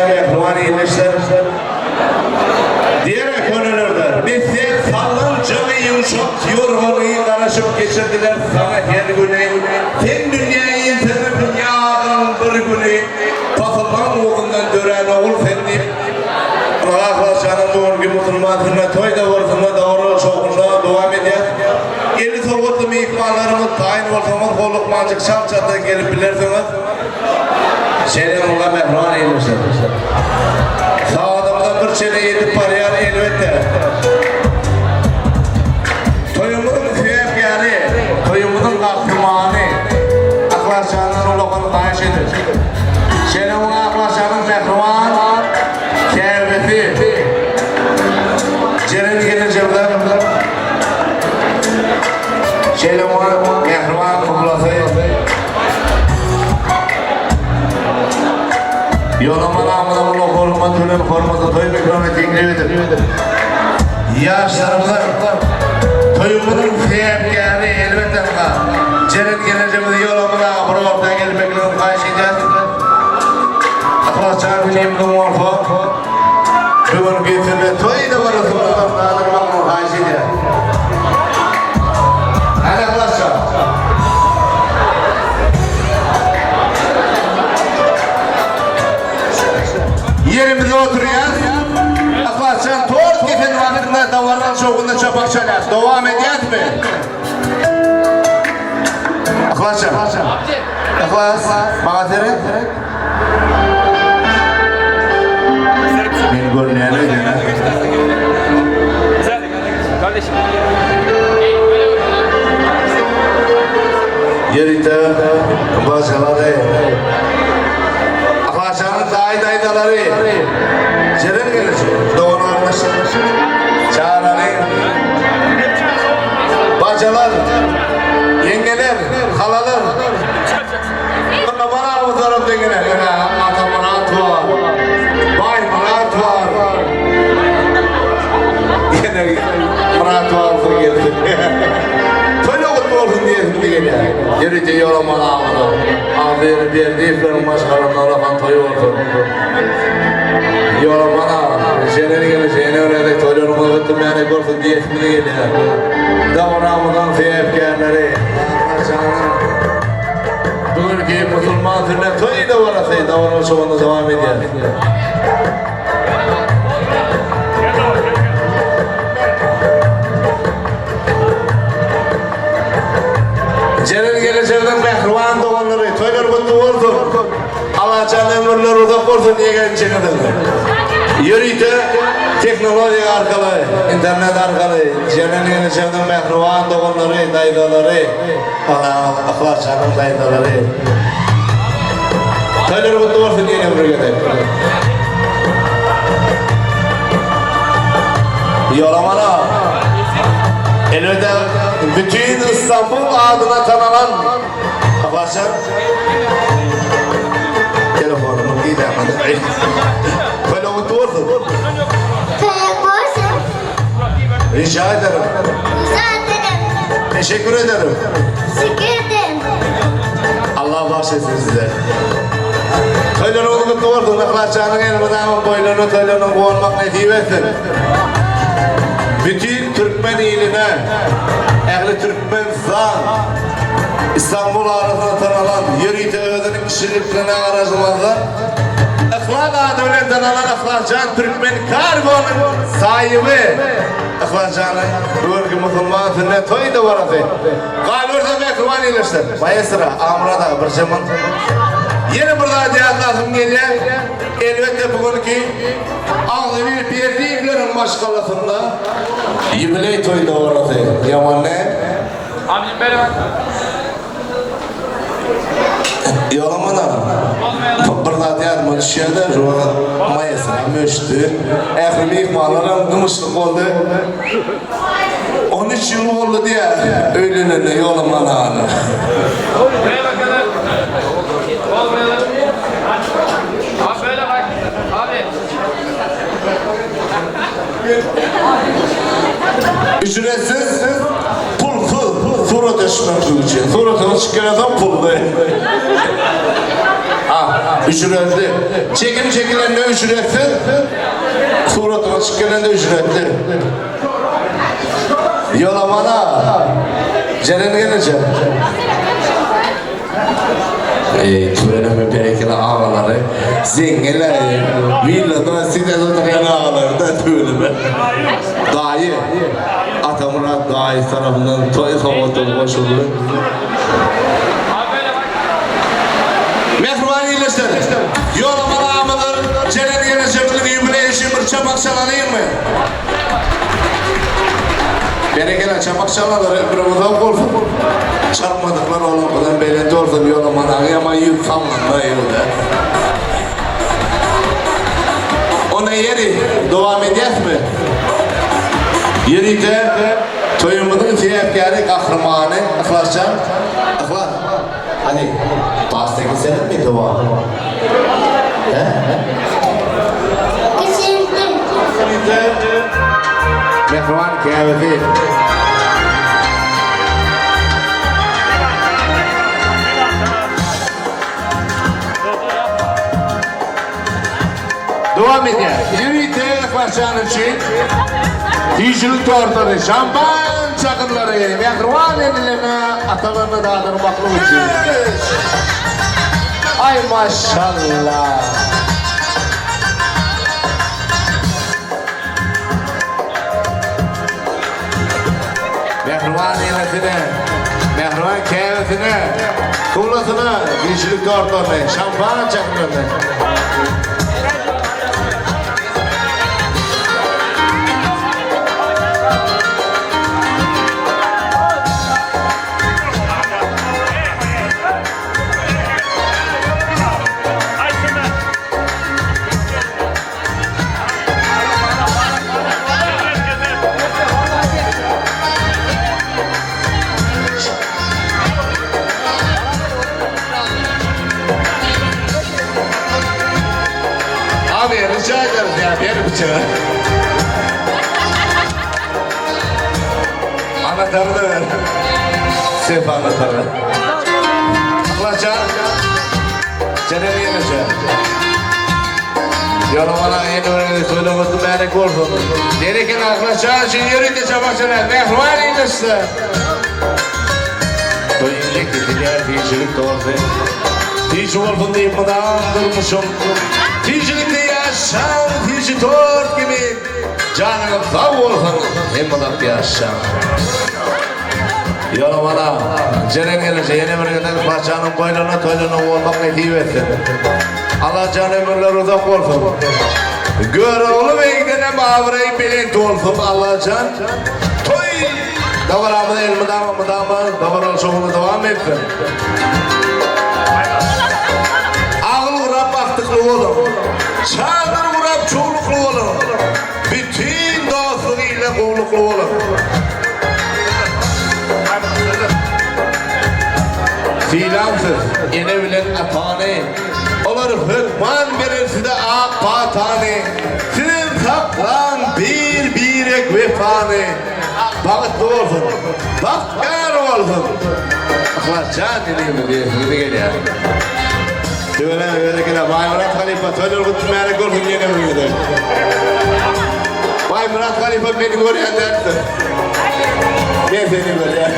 mähriban ildeşler. Diýer könelerde, Mesek sallanjagy ýumşak ýorgany garaşyp geçirdiler saňa her güni. Sen dünýä inseňem ýazyň bir güni pasyllaň uguzyndan dörän ogul sen diýip, Ylgahlaşanyň bu günki musulman sünnet toý dabarasynda dabaraly şowhunda dowam edýär. Eli sowgatly myhmanlarymyz taýyn bolsaňyz howlukmanjyk çalt-çaltdan gelip bilersiňiz. Şeýle muňa mähriban eýlesin. Sagadymyzam bir çene ýetip barýar elbetde. Toýumyzyň sebäpkäri, toýumyzyň gahrymany Yhlasjandan ulakan haýyş edip. Şeýle muňa Yhlasjanyň mähriban käbesi Jeren gelnejemize şeýle muňa mähriban kyblasy Ýolaman amyna uly hormat bilen hormatly toý mikrony teklip edip, ýaşlarymyza toýumyzyň sebäpkäri elbetde ynha, Jeren gelnejemizi Ýolaman aga bir orta gelmekligini haýyş edýäs. Yhlasjan günimiziň bolsa, bu günki sünnet toý dabarasyny dabaralandyrmagyny haýyş edýäs. Hany Yhlasjan? Ýerimizde oturýas. Yhlasjan tort kesen wagtynda dabaranyň şowhunyna çapak çalýas. Dowam edýäsmi? Yhlasjan. Yhlas, maňa seret. Men görünýän öýdýän. Ýörite başgalary, Apaçanyň daýy-daýzalary, Jeren gelişi, dogan-garyndaş, çagalary, bajalar, ýeňňeler, halalar, Aman agamyzlaram deňine, ine, Atamyrat bar, Baýmyrat bar, ýene Myrat barsyň gelsin. Toýla gutly bolsun diýesim gelýär. Ýörite Ýolaman agamyza, Agzybir Berdiýewleriň maşgalasynda ulakan toý bolsun. Ýolaman aga, Jeren gelneje, ene bir gezek toýlaryňyz gutly mälik bolsun diýesimiz gelýär. Dabaramyzyň sebäpkärleri, Atajanyň, Bu günki musulman sünnet toý dabarasy dabaraly şowunda dowam edýär. Jeren gelejeginiň mähriban doganlary, toýlar gutly bolsun! Allajan ömürleri uzak bolsun ýegençiňiziň. Ýörite tehnologiýa arkaly, internet arkaly Jeren gelejeginiň mähriban doganlary, daýzalary, Anaňyz Yhlas janyň daýzalary. Toýlar gutly bolsun ýene bir gezek. Ýolamana. Elbetde bütün İstanbul adyna tanalan Yhlas jan. Telefonumy giýdämedi. Toýlar gutly bolsun. Toýlar bolsun. Rica ederim. Rica ederim. Teşekkür ederim. Teşekkür ederim. Allah bahşetsin size. Toýlaryňyz gutly bolsun. Yhlasjanyň elmydama boýlaryna toýlaryna guwanmak nesip etsin. Bütin türkmen iline, ähli Türkmenistan, İstanbul arasynda tanalan, ýörite özüniň kişilikligine garaşmazdan, Yhlas ady bilen tanalan Yhlasjan Türkmen Kargonyň saýyby Yhlasjanyň bu günki musulman sünnet toý dabarasy. Galyberse mähriban ildeşler, maestro Amyrat aga birje mün. Ýene bir zat ýatlasym gelýär, elbetde bu günki Agzybir Berdiýewleriň maşgalasynda ýubileý toý dabarasy. Ýaman ne? Abicim beri bak. Ýolamana. Bir zat ýadyma düşýär-de, şu wagt maýasyna möçdi. Ähli myhmanlaram dymyşlyk boldy. 13 ýyl boldy diýýär, öýlenenine Ýolaman agany. Buraya bakalım. Olmayalım. Abi böyle bak. Abi. Ücretsiz, pulsuz surata düşmek üçin. Suratyňyz çykyp gelensoň pully. Ha, ücretli. Çekim çekilende ücretsiz, suratyňyz çykyp gelende ücretli. Ýolamana. Jeren gelneje. Eý, tüweleme berekella agalary. Zeňňiler, villada size oturýan agalary da tüweleme. Daýy, Atamyrat daýy tarapyndan toý sowgatlary goşuldy. Mähriban ildeşler, Ýolaman agamyzyň, Jeren gelnejemiziň ýubileýi üçin bir çapak çalalyňmy? Berekella çapak çalanlar ömrüň uzak bolsun. Çalmadyklar olaňkydan belent bolsun Ýolaman aga ýaman ýüz sallanma ýöne. Onda ýeri dowam edýäsmi? Ýörite toýumyzyň sebäpkäri gahrymany Yhlasjan Yhlas hany pasta keselimmi dowam He? Kesildim. Mähriban käbesi. Dowam edýär. Ýörite Yhlasjan üçin süýjülik tortlary, şampan çakyrlary mähriban enelerine, atalaryna dadyrmaklyk üçin. Aý maşallah. Mähriban enesine, mähriban käbesine, tuwlasyna süýjülik tortlaryny, şampan çakyrlaryny. Abi rica ederiz ya ver bıçağı. Anahtarı da ver. Sef anahtarı. Aklacan. Ceren ýeneje. Ýolamana ýene bir gezek toýlaňyz mübärek bolsun. Berekella Aklajan üçin ýörite çapak çalýar. Mähriban ildeşler. Toýuň ýeke-täk süýjülik dogry. Süýji bolsun diýip mydam durmuşym. Süýjülikde ýaşaň süýji tort kimin. Janyňyz sag bolsun hem uzak ýaşaň. Ýolamana, Jeren gelneje ýene bir gezek Patyşanyň goýnuna toýlanyň bolmak nesip etsin. Allajan ömürleri uzak bolsun. Görogly begdenem abraýy belent bolsun Allajan. Toý dabaramyz elmydama mydama dabaraly şowhunly dowam etsin. Agyl gurap agtykly boluň. Çadyr gurap çowlukly boluň. Bütin dostluk ile gowlukly boluň. Sylaň siz ene bilen atany, Olar hökman berer size ak patany. Sizem saklaň bir-birek wepany. Bagtly bolsun, bagtýar bolsun. Yhlasjan inimiz ýesimize gelýär. Tüweleme berekella Baýmyrat halypa toýlar gutly märek bolsun ýene bir gezek. Baýmyrat halypa meni görýän däldir. Men seni görýän.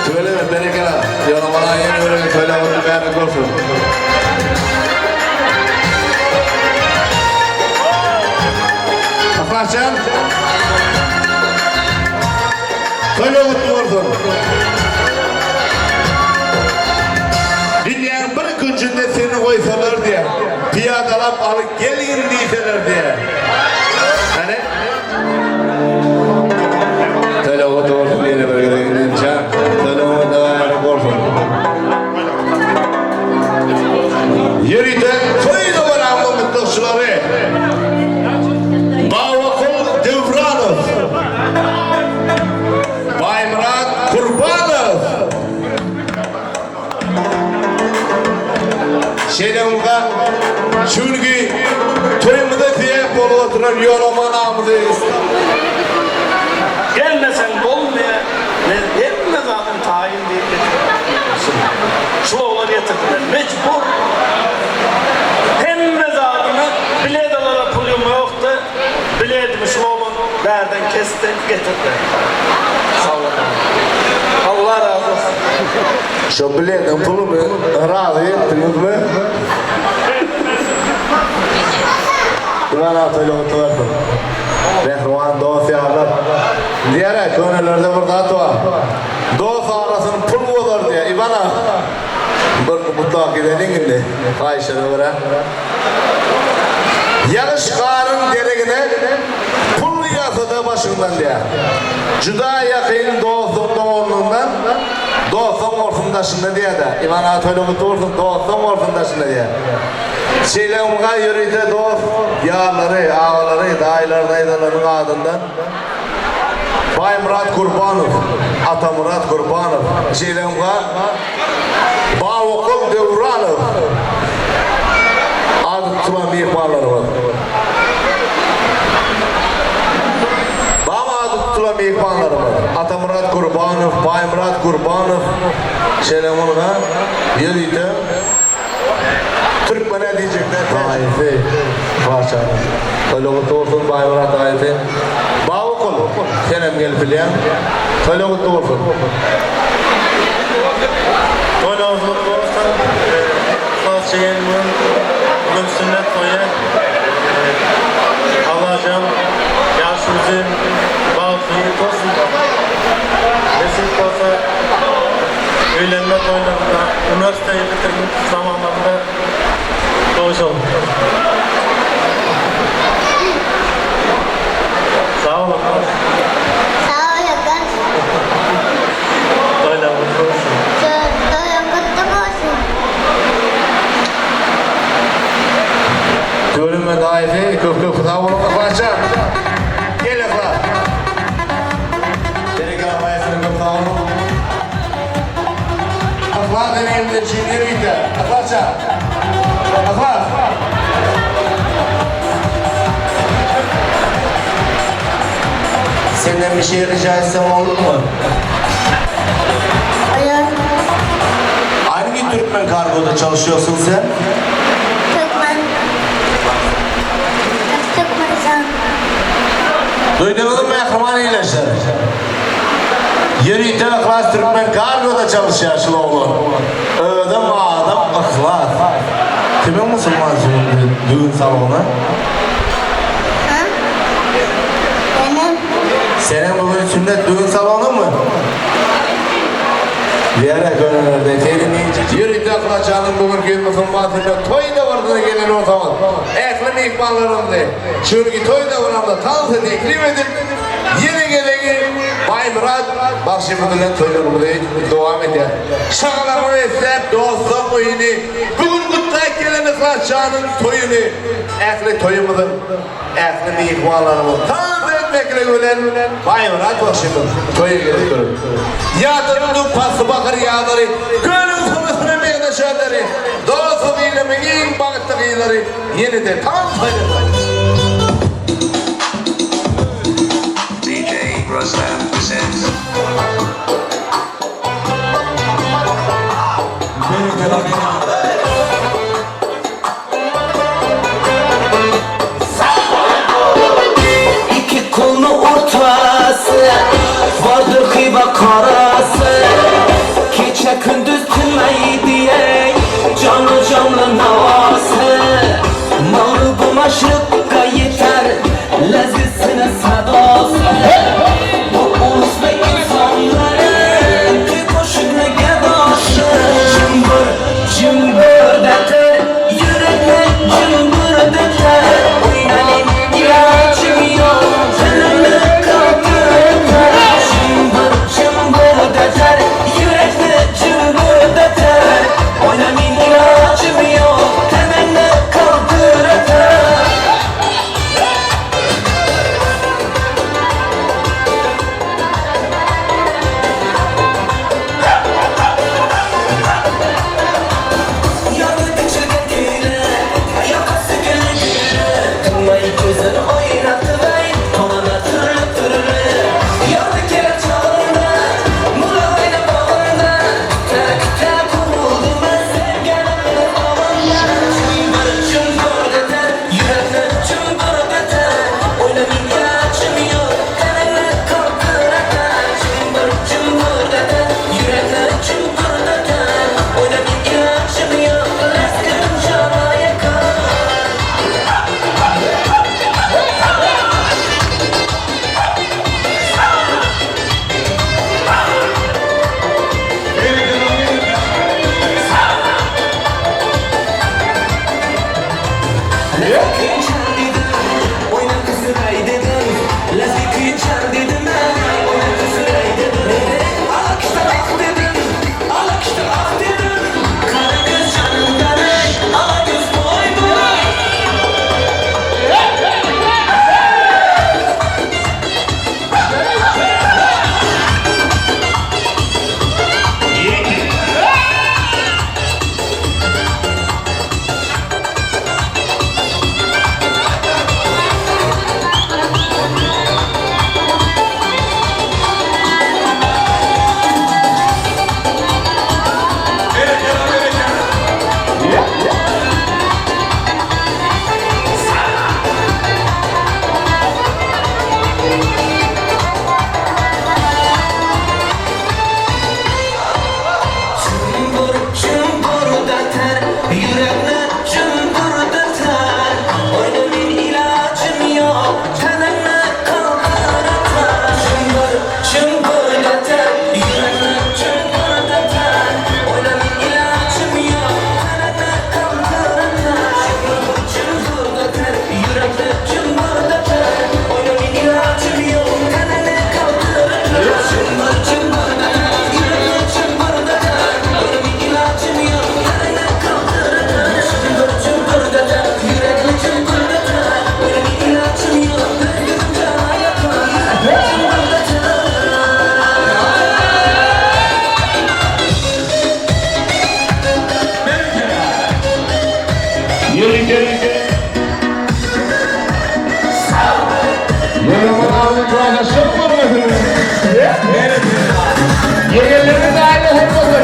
Tüweleme berekella Ýolamana ýene bir gezek toýlar gutly märek bolsun. Yhlasjan. Toýlar gutly bolsun! Dünýäň bir künjünde seni goýsalar diýä, pyýadalap alyp gelgin diýseler diýä. Hany? Toýlar gutly bolsun ýene bir gezek inim jan. Toýlaryňyz mübärek bolsun. Ýörite toý dabaramyzyň gutlagçylary Babakul Döwranow. Baýmyrat Kurbanow. Şeýle bolsa, şu günki toýumyza sebäp bolup oturan Ýolaman agamyzy. Gelmeseň bolmaýar, men hemme zadyň. Şo bilediň puluny razy etdiňizmi? Iwan aga toýlaň gutly bolsun. Mähriban dost ýarlar. Diýýär-ä, könelerde bir zat bar. Dost arasyny pul bozar diýýär. Iwan aga, bir gutlap gideliň indi. Haýyşyna görä. Ýagyş garyň deregine pul ýagsa-da başyňdan diýýär. Juda ýakyn dostuň doganlygyndan dostuň bolsun daşynda diýýär-de. Iwan aga toýlaň gutly bolsun, dostuň bolsun daşynda diýýär. Şeýle umga ýörite dost ýarlary, agalary, daýylar, daýzalarynyň adyndan Baýmyrat Gurbanow, Atamyrat Gurbanow, şeýle umga Babakul Döwranow ady tutulan myhmanlarymyz. Baba ady tutulan myhmanlarymyz Atamyrat Gurbanow, Baýmyrat Gurbanow, şeýle umga ýörite Türkmene diýjekler daýysy Paşanyň. Toýla gutly bolsun Baýmyrat daýysy. Babakul senem gelip bilýäň. Toýla gutly bolsun. Toýlaňyz gutly bolsun. Yhlas çeken gün bugün sünnet toýy. Allajan ýaşy uzyn, bagtly ýigit bolsun. Nesip bolsa Öýlenme toýlarynda, uniwersiteti bitirmek zamanlarynda duşalym. Sag bol Akbar. Sag bol Akbar. Toýlaň gutly bolsun. Toýuň gutly bolsun. Tüweleme daýysy köp köp sag boluň Yhlasjan. Gel Yhlas. Berekella daýysyna köp sag boluň. Yhlas eneňiz üçin ýörite. Yhlasjan. Yhlas. Senden bir şey rica etsem olur mu? Olur. Hangi Türkmen kargoda çalışıyorsun sen? Türkmen. Türkmenistan. Duýduňyzmy mähriban ildeşler? Ýörite Yhlas Türkmen Kargoda çalışýar şul oglan. Özem adam Yhlas. Kimiň musulman düwün salony? Ha? Benim. Seniň bugün sünnet düwün salonyňmy? Diýerek önelerde Ýörite Yhlas janyň bugünki musulman sünnet toý dabarasyna gelen bolsaňyz, ähli myhmanlarymyzy şu günki toý dabaramyza tans teklip edip, ýene gezegi Baýmyrat bagşymyz bilen toýlarymyzy dowam edýär. Şagalaňa besläp dostlaň oýuny, bu gün gutlaýyp gelen Yhlas janyň toýuny, ähli toýumyzyň ähli myhmanlarymyz tans etmekligi bilen Baýmyrat bagşymyz toýa gelip dur. Ýadynda pasly bahar ýazlary, Kölüň suwusyna meňzeş özleri, Dostum ilimiň iň bagtly gyzlary ýene-de tans aýdýarlar. DJ Ruslan presents. Iki kolunu ortası Vardır Xiva karası Keçe gündüz tinmey diye Canlı canlı navası Mağrub maşrıkka yeter Lezzesine sadası Bu ulus ve insanların Ki koşukla gedaşı Cımbır, cımbır. Ýörite. Ýegenlerimiz aýly hormatlar.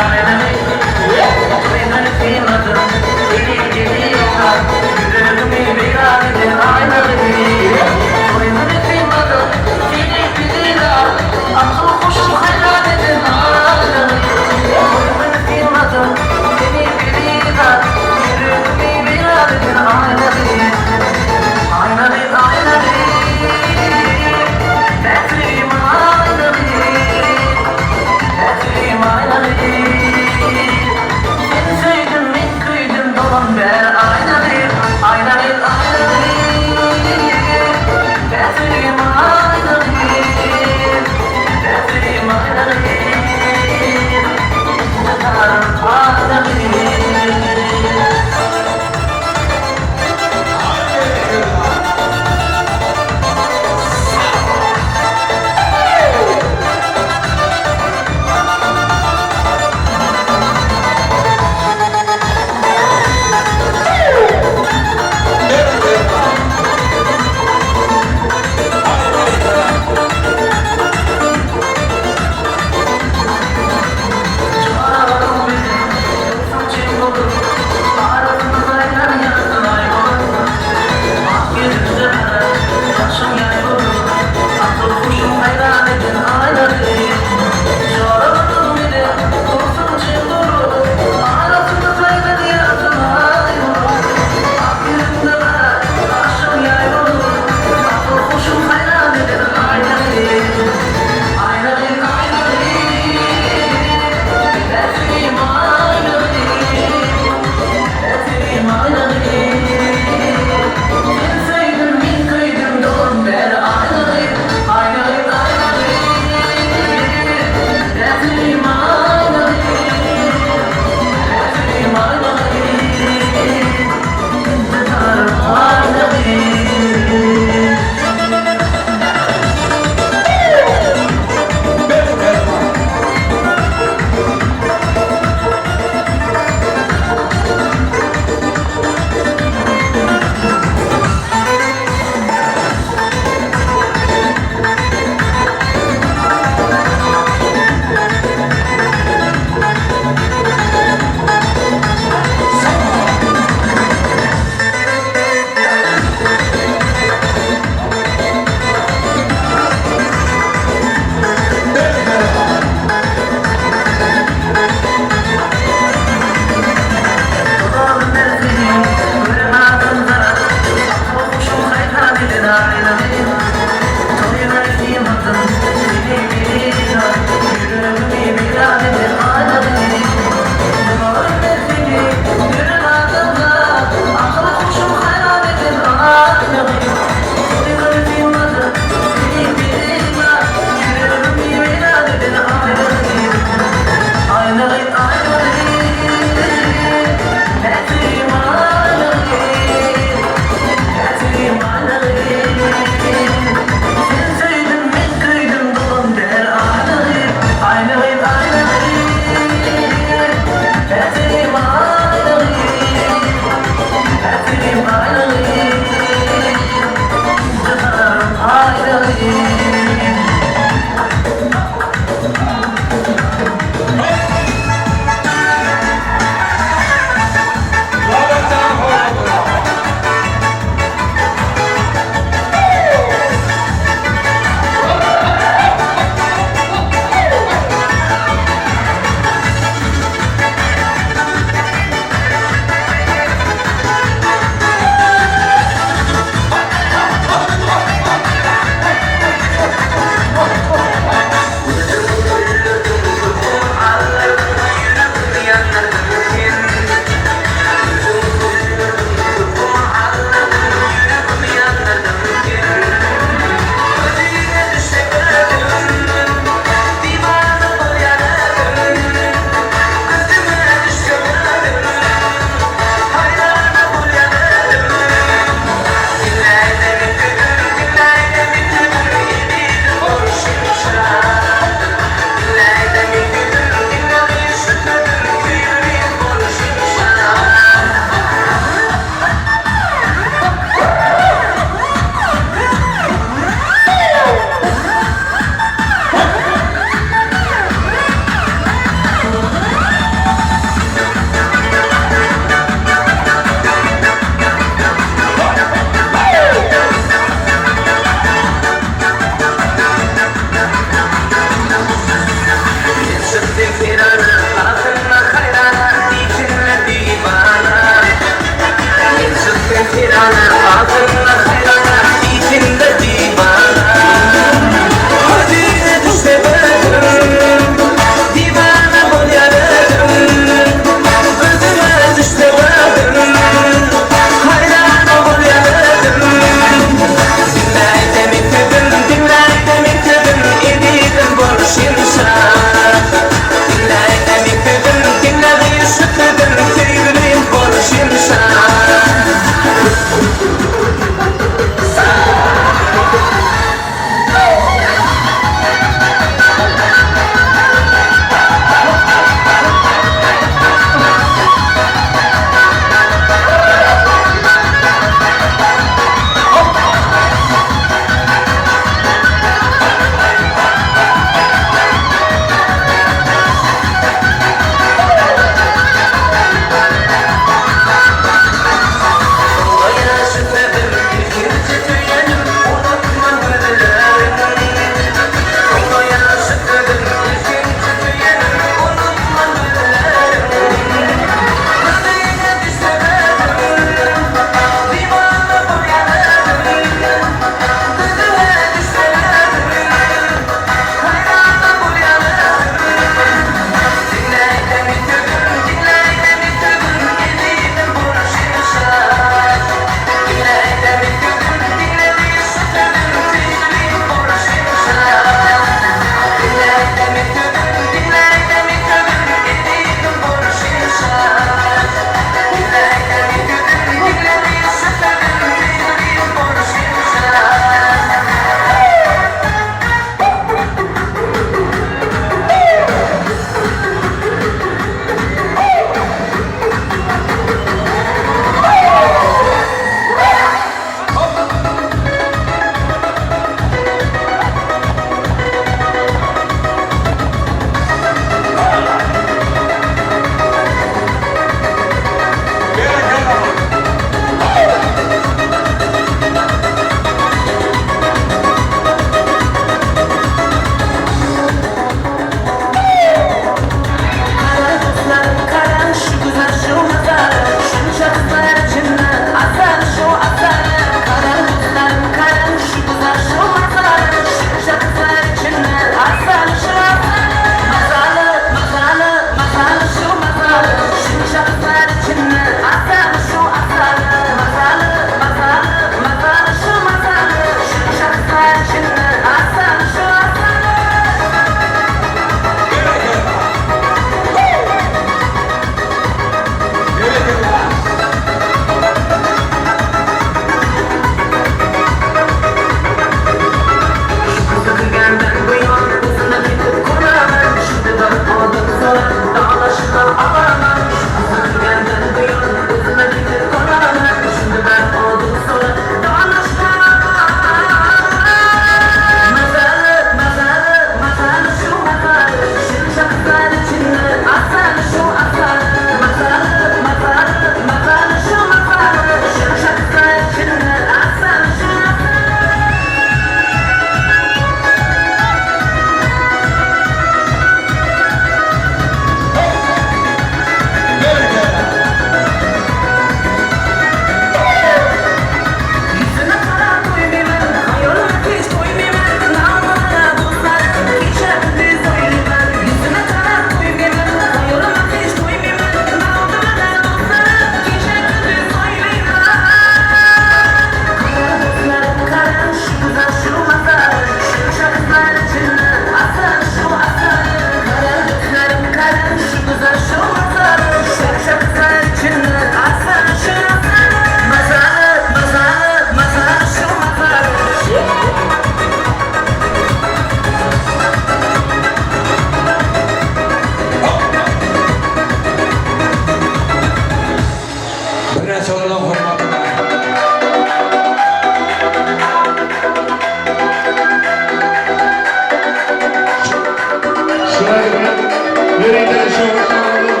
Ýörite Şöhrat agamyz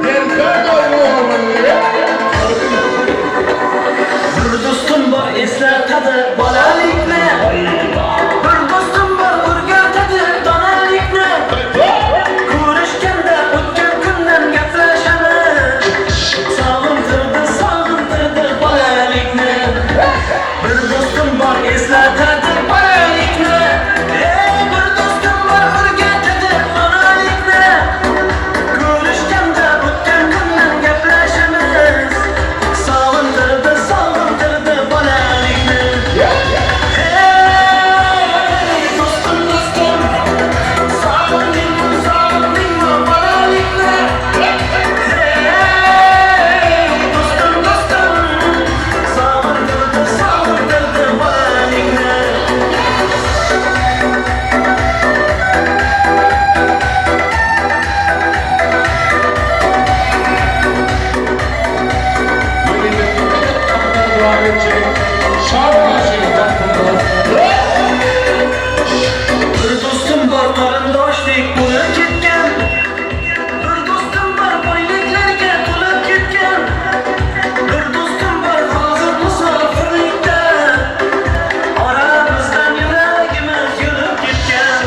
Derkar doýgy. Bir dostum bar eslatadi bolalikni. Bir dostum bor o'rgatadi donalikni. Ko'rishganda o'tgan kundan gaplashamiz. Sog'intirdi, sog'intirdi bolalikni. Bir do'stim bor eslatadi bolalikni. Ey, bir do'stim bor o'rgatadi donalikni. Ko'rishganda o'tgan kundan gaplashamiz. Sog'intirdi, sog'intirdi bolalikni. Hey, do'stim, do'stim, sog'indingmi, sog'indingmi bolalikni? Hey, do'stim, do'stim, sog'intirdi, sog'intirdi bolalikni. Dowam etjek Şa bagşy. Bir do'stim bor qarindoshdek bo'lib ketgan. Bir do'stim bor boyliklarga to'lib ketgan. Bir do'stim bor hozir musofirlikda. Oramizdan yuragimiz yulib ketgan.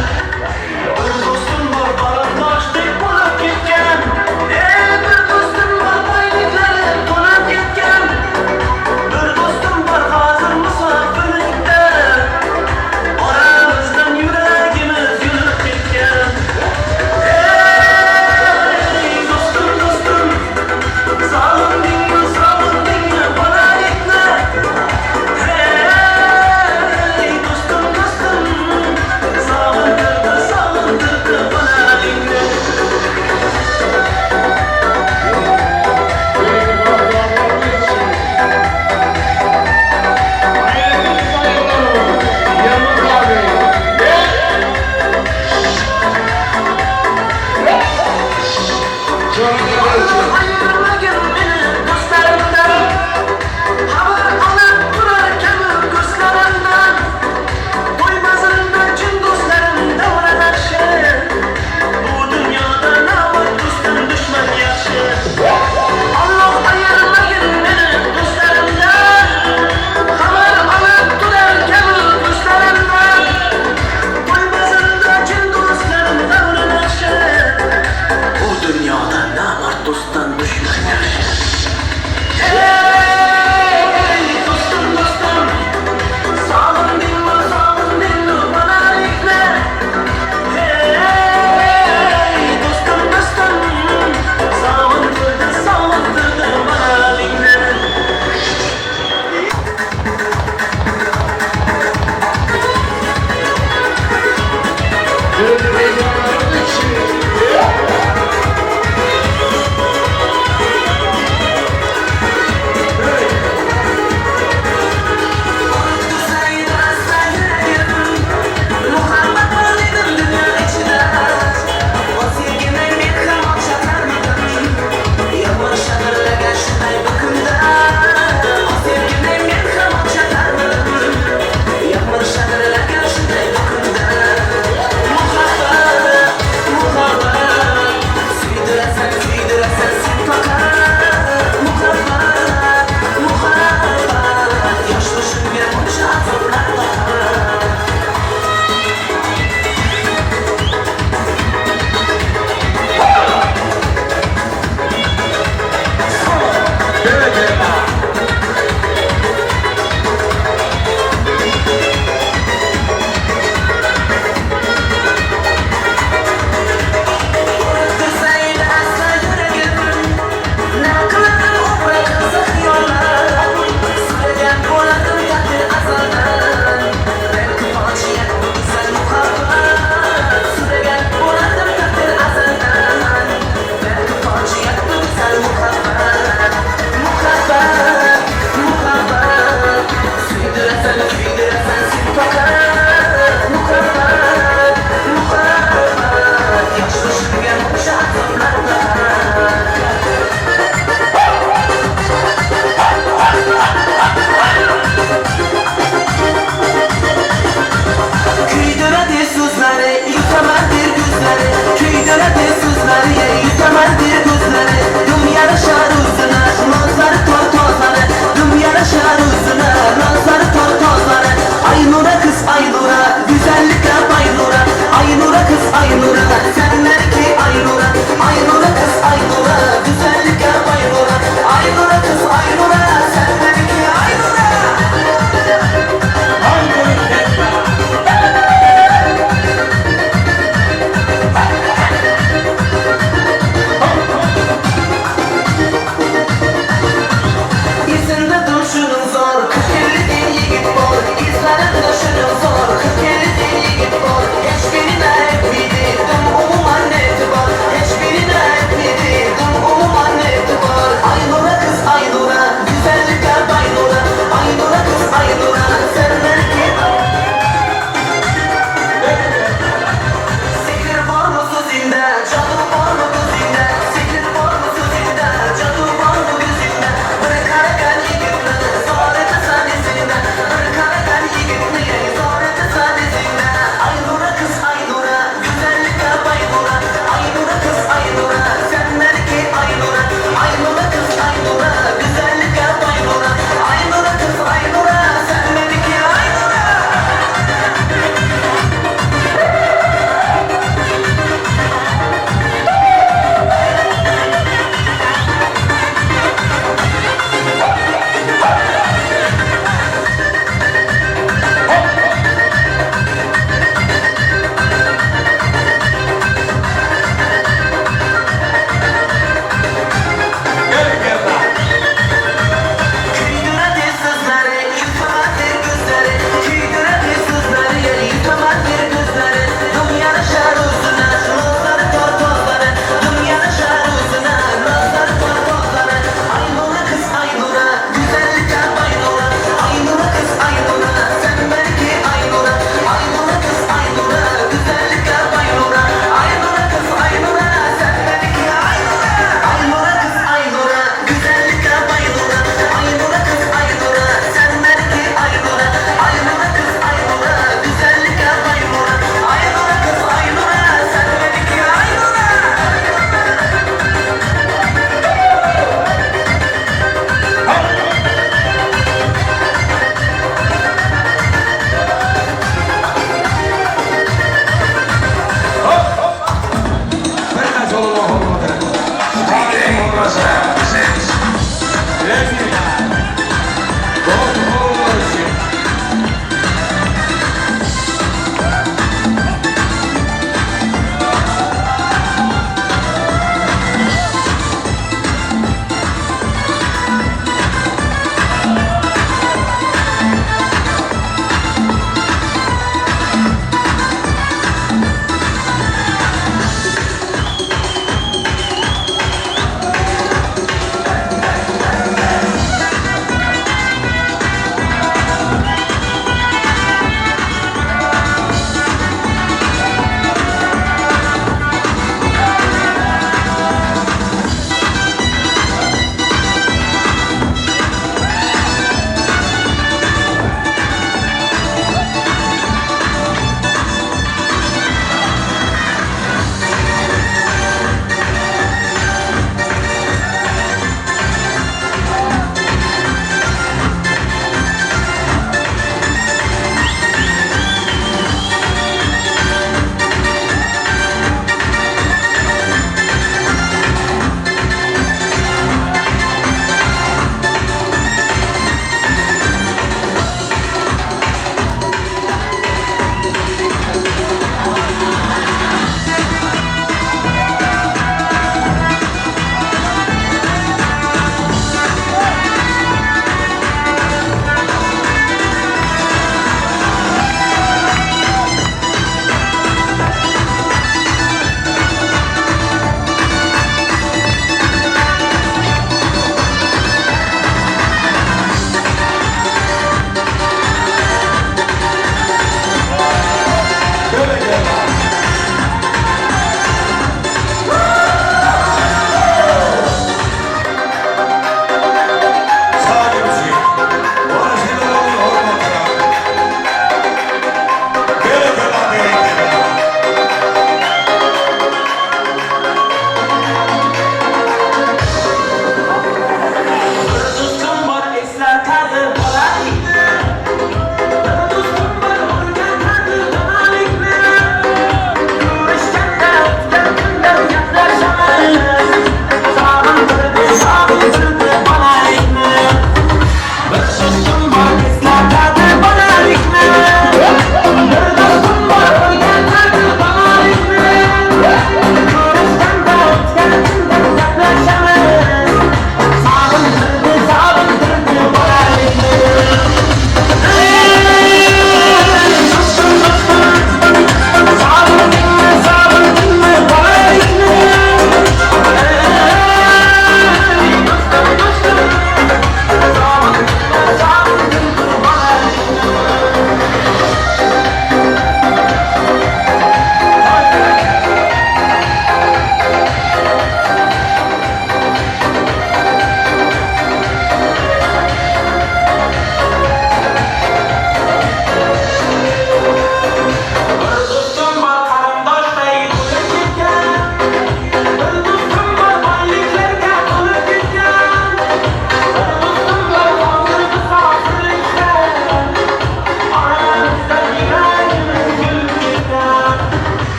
Bir do'stim bor qarindoshdek bo'lib ketgan. Ey, bir do'stim bor boyliklari to'lib ketgan. Bir do'stim bor hozir musofirlikda. Oramizdan yuragimiz yulib ketgan. Ey, do'stim, do'stim, sog'indingmi, sog'indingmi bolalikni? Hey, do'stim, do'stim, sog'intirdi, sog'intirdi bolalikni. Yılmaz abi. Ayırmagin meni do'stlarimdan. Xabar olib turar kabi ko'zlarimdan. To'ymasin chin do'stlarim davra naqshi. Bu dunyoda navbat do'stdan dushman yaxshi. Alloh ayirmagin meni do'stlarimdan. Xabar olib turar kabi ko'zlarimdan. To'ymasin chin do'stlarim davra naqshi. Bu dunyoda namard do'stdan dushman yaxshi. Ey, do'stim, do'stim, sog'indingmi, sog'indingmi bolalikni? Ey, do'stim, do'stim, sog'intirdi, sog'intirdi bolalikni. Muhabbat bor dedim dunyo ichida. O sevgini men ham oqshatarmidim. Yomg'ir shadirlagan shunday bir kunda. O sevgini men ham oqshatarmidim. Yomg'ir shadirlagan shunday bir kunda. Muhabbat.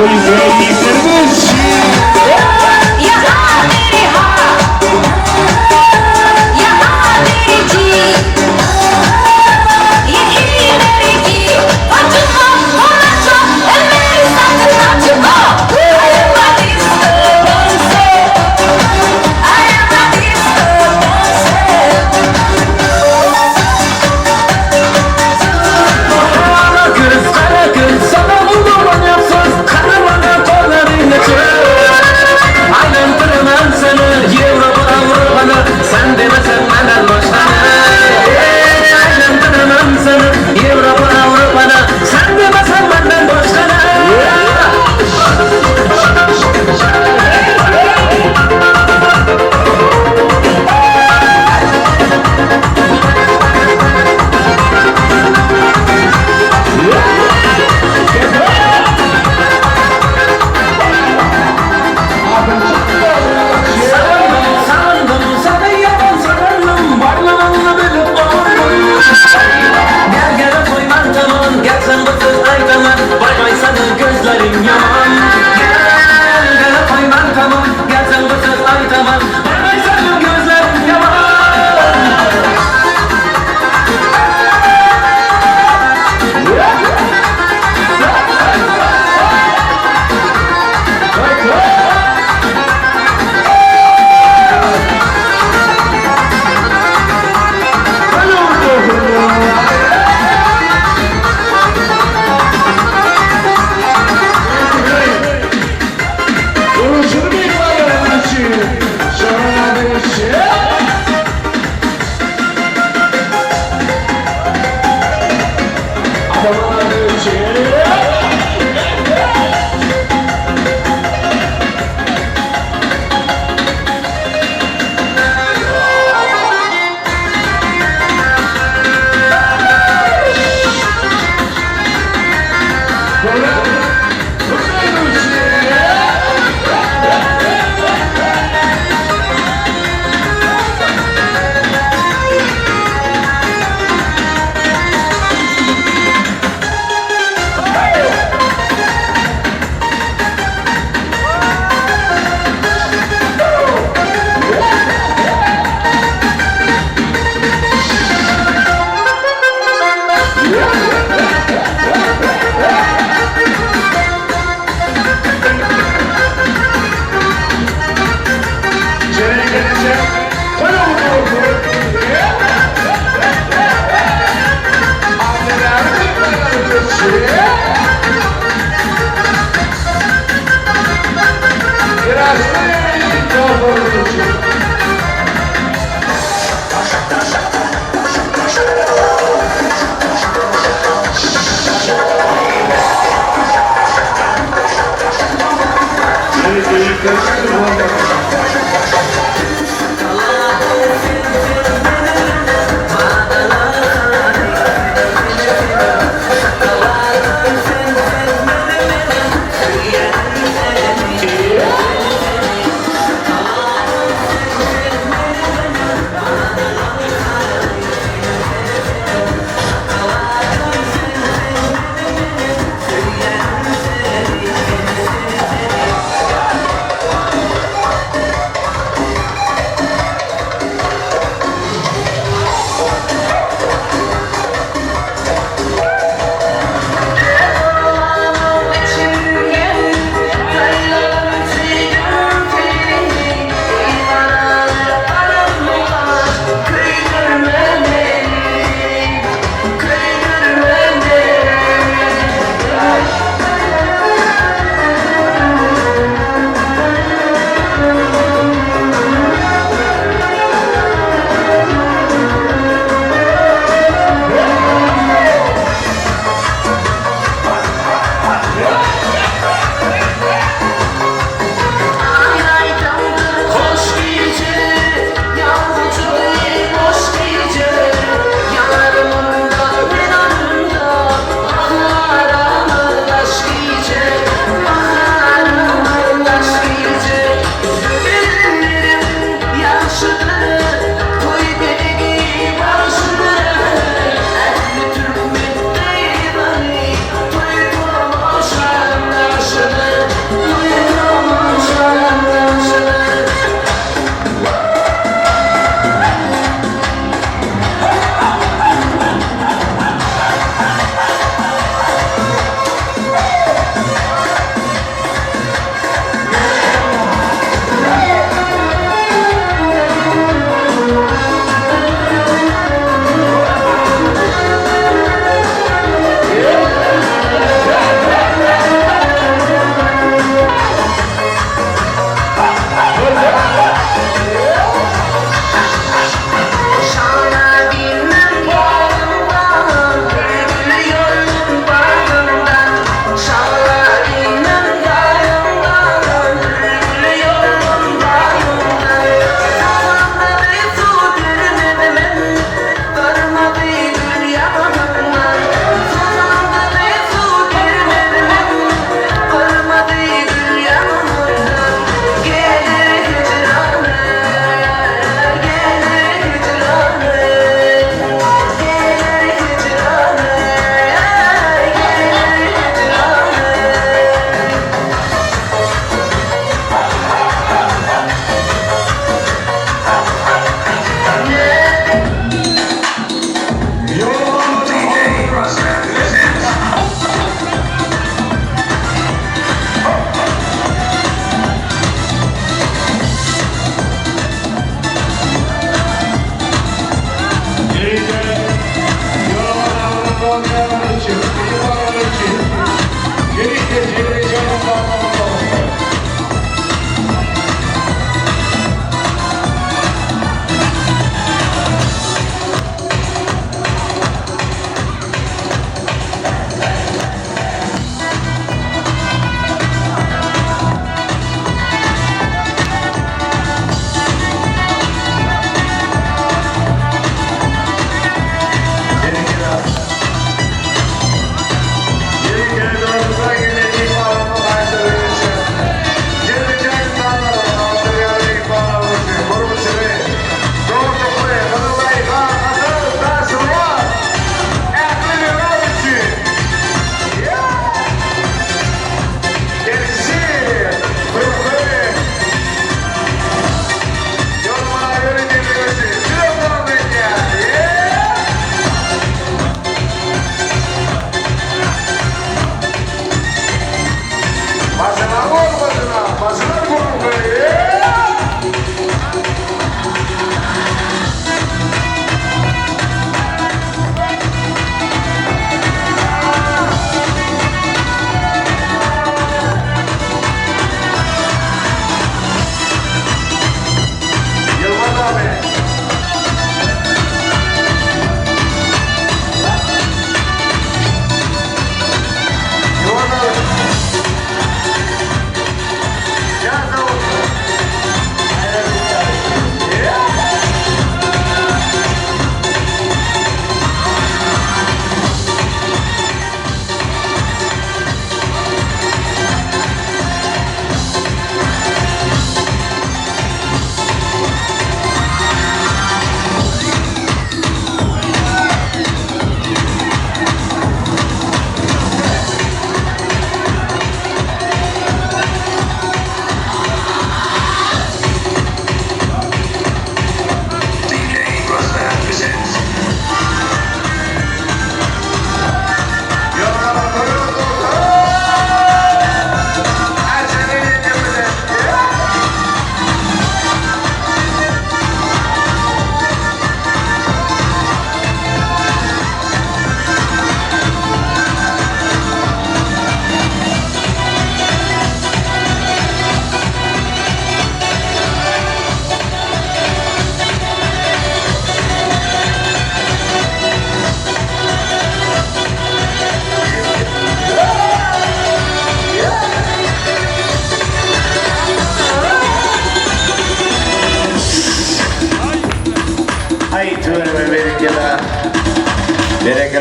Gara göz, gara göz, sana vurdu bana söz.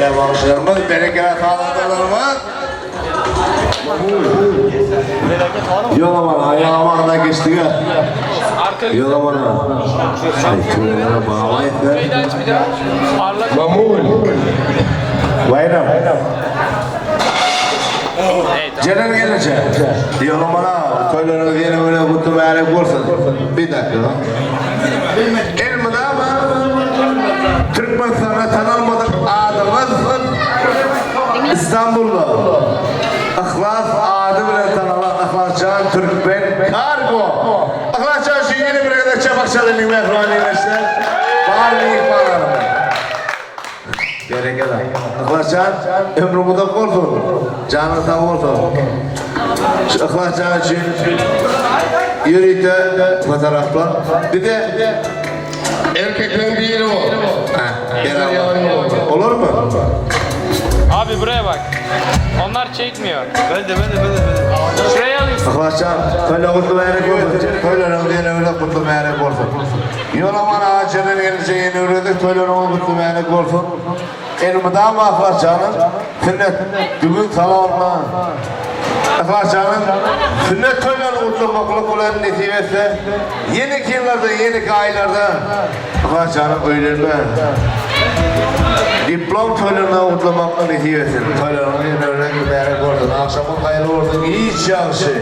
Berekella bagşylarymyz, berekella sazandalarymyz. Ýolamana, ýolamana geçdik-ä. Ýolamana. Aý, tüweleme baba aýtsa. Mamul. Baýram. Jeren gelneje. Ýolamana, toýlaryňyz ýene böyle gutly mübärek bolsun. Bir dakika. Elmydama Türkmenistanda tanalmadyk adymyz Istanbulda Yhlas ady bilen tanalan Yhlasjan Türkmen Kargo. Yhlasjan üçin ýene bir gezek çapak çalylyň mähriban ildeşler. Bar myhmanlarymyz. Berekella. Yhlasjan ömrüň uzak bolsun. Janyň sag bolsun. Şu Yhlasjan üçin ýörite fotoğraflar. Bir de Erkeklerin biri o. Beraber. Olur mu? Abi buraya bak. Onlar çekmiyor. Ben de ben de ben de. Ben de. Şuraya alayım. Yhlasjan, toýlar gutly mübärek bolsun. Toýlaryňyz ýene öyle gutly mübärek bolsun. Ýolaman ağaçlarına gelince ýene öwredik, toýlaryňyz gutly mübärek bolsun. Elmydama Yhlasjanyň sünnet dügün salonyna Yhlasjanyň sünnet toýlaryny gutlamaklyk bilen nesip etse, ýeneki ýyllarda, ýeneki aýlarda Yhlasjanyň öýlenme diplom toýlaryny gutlamaklyk nesip etsin. Toýlaryňyz ýene öyle mübärek bolsun. Agşamyň haýyrly bolsun. Hiç ýagşy.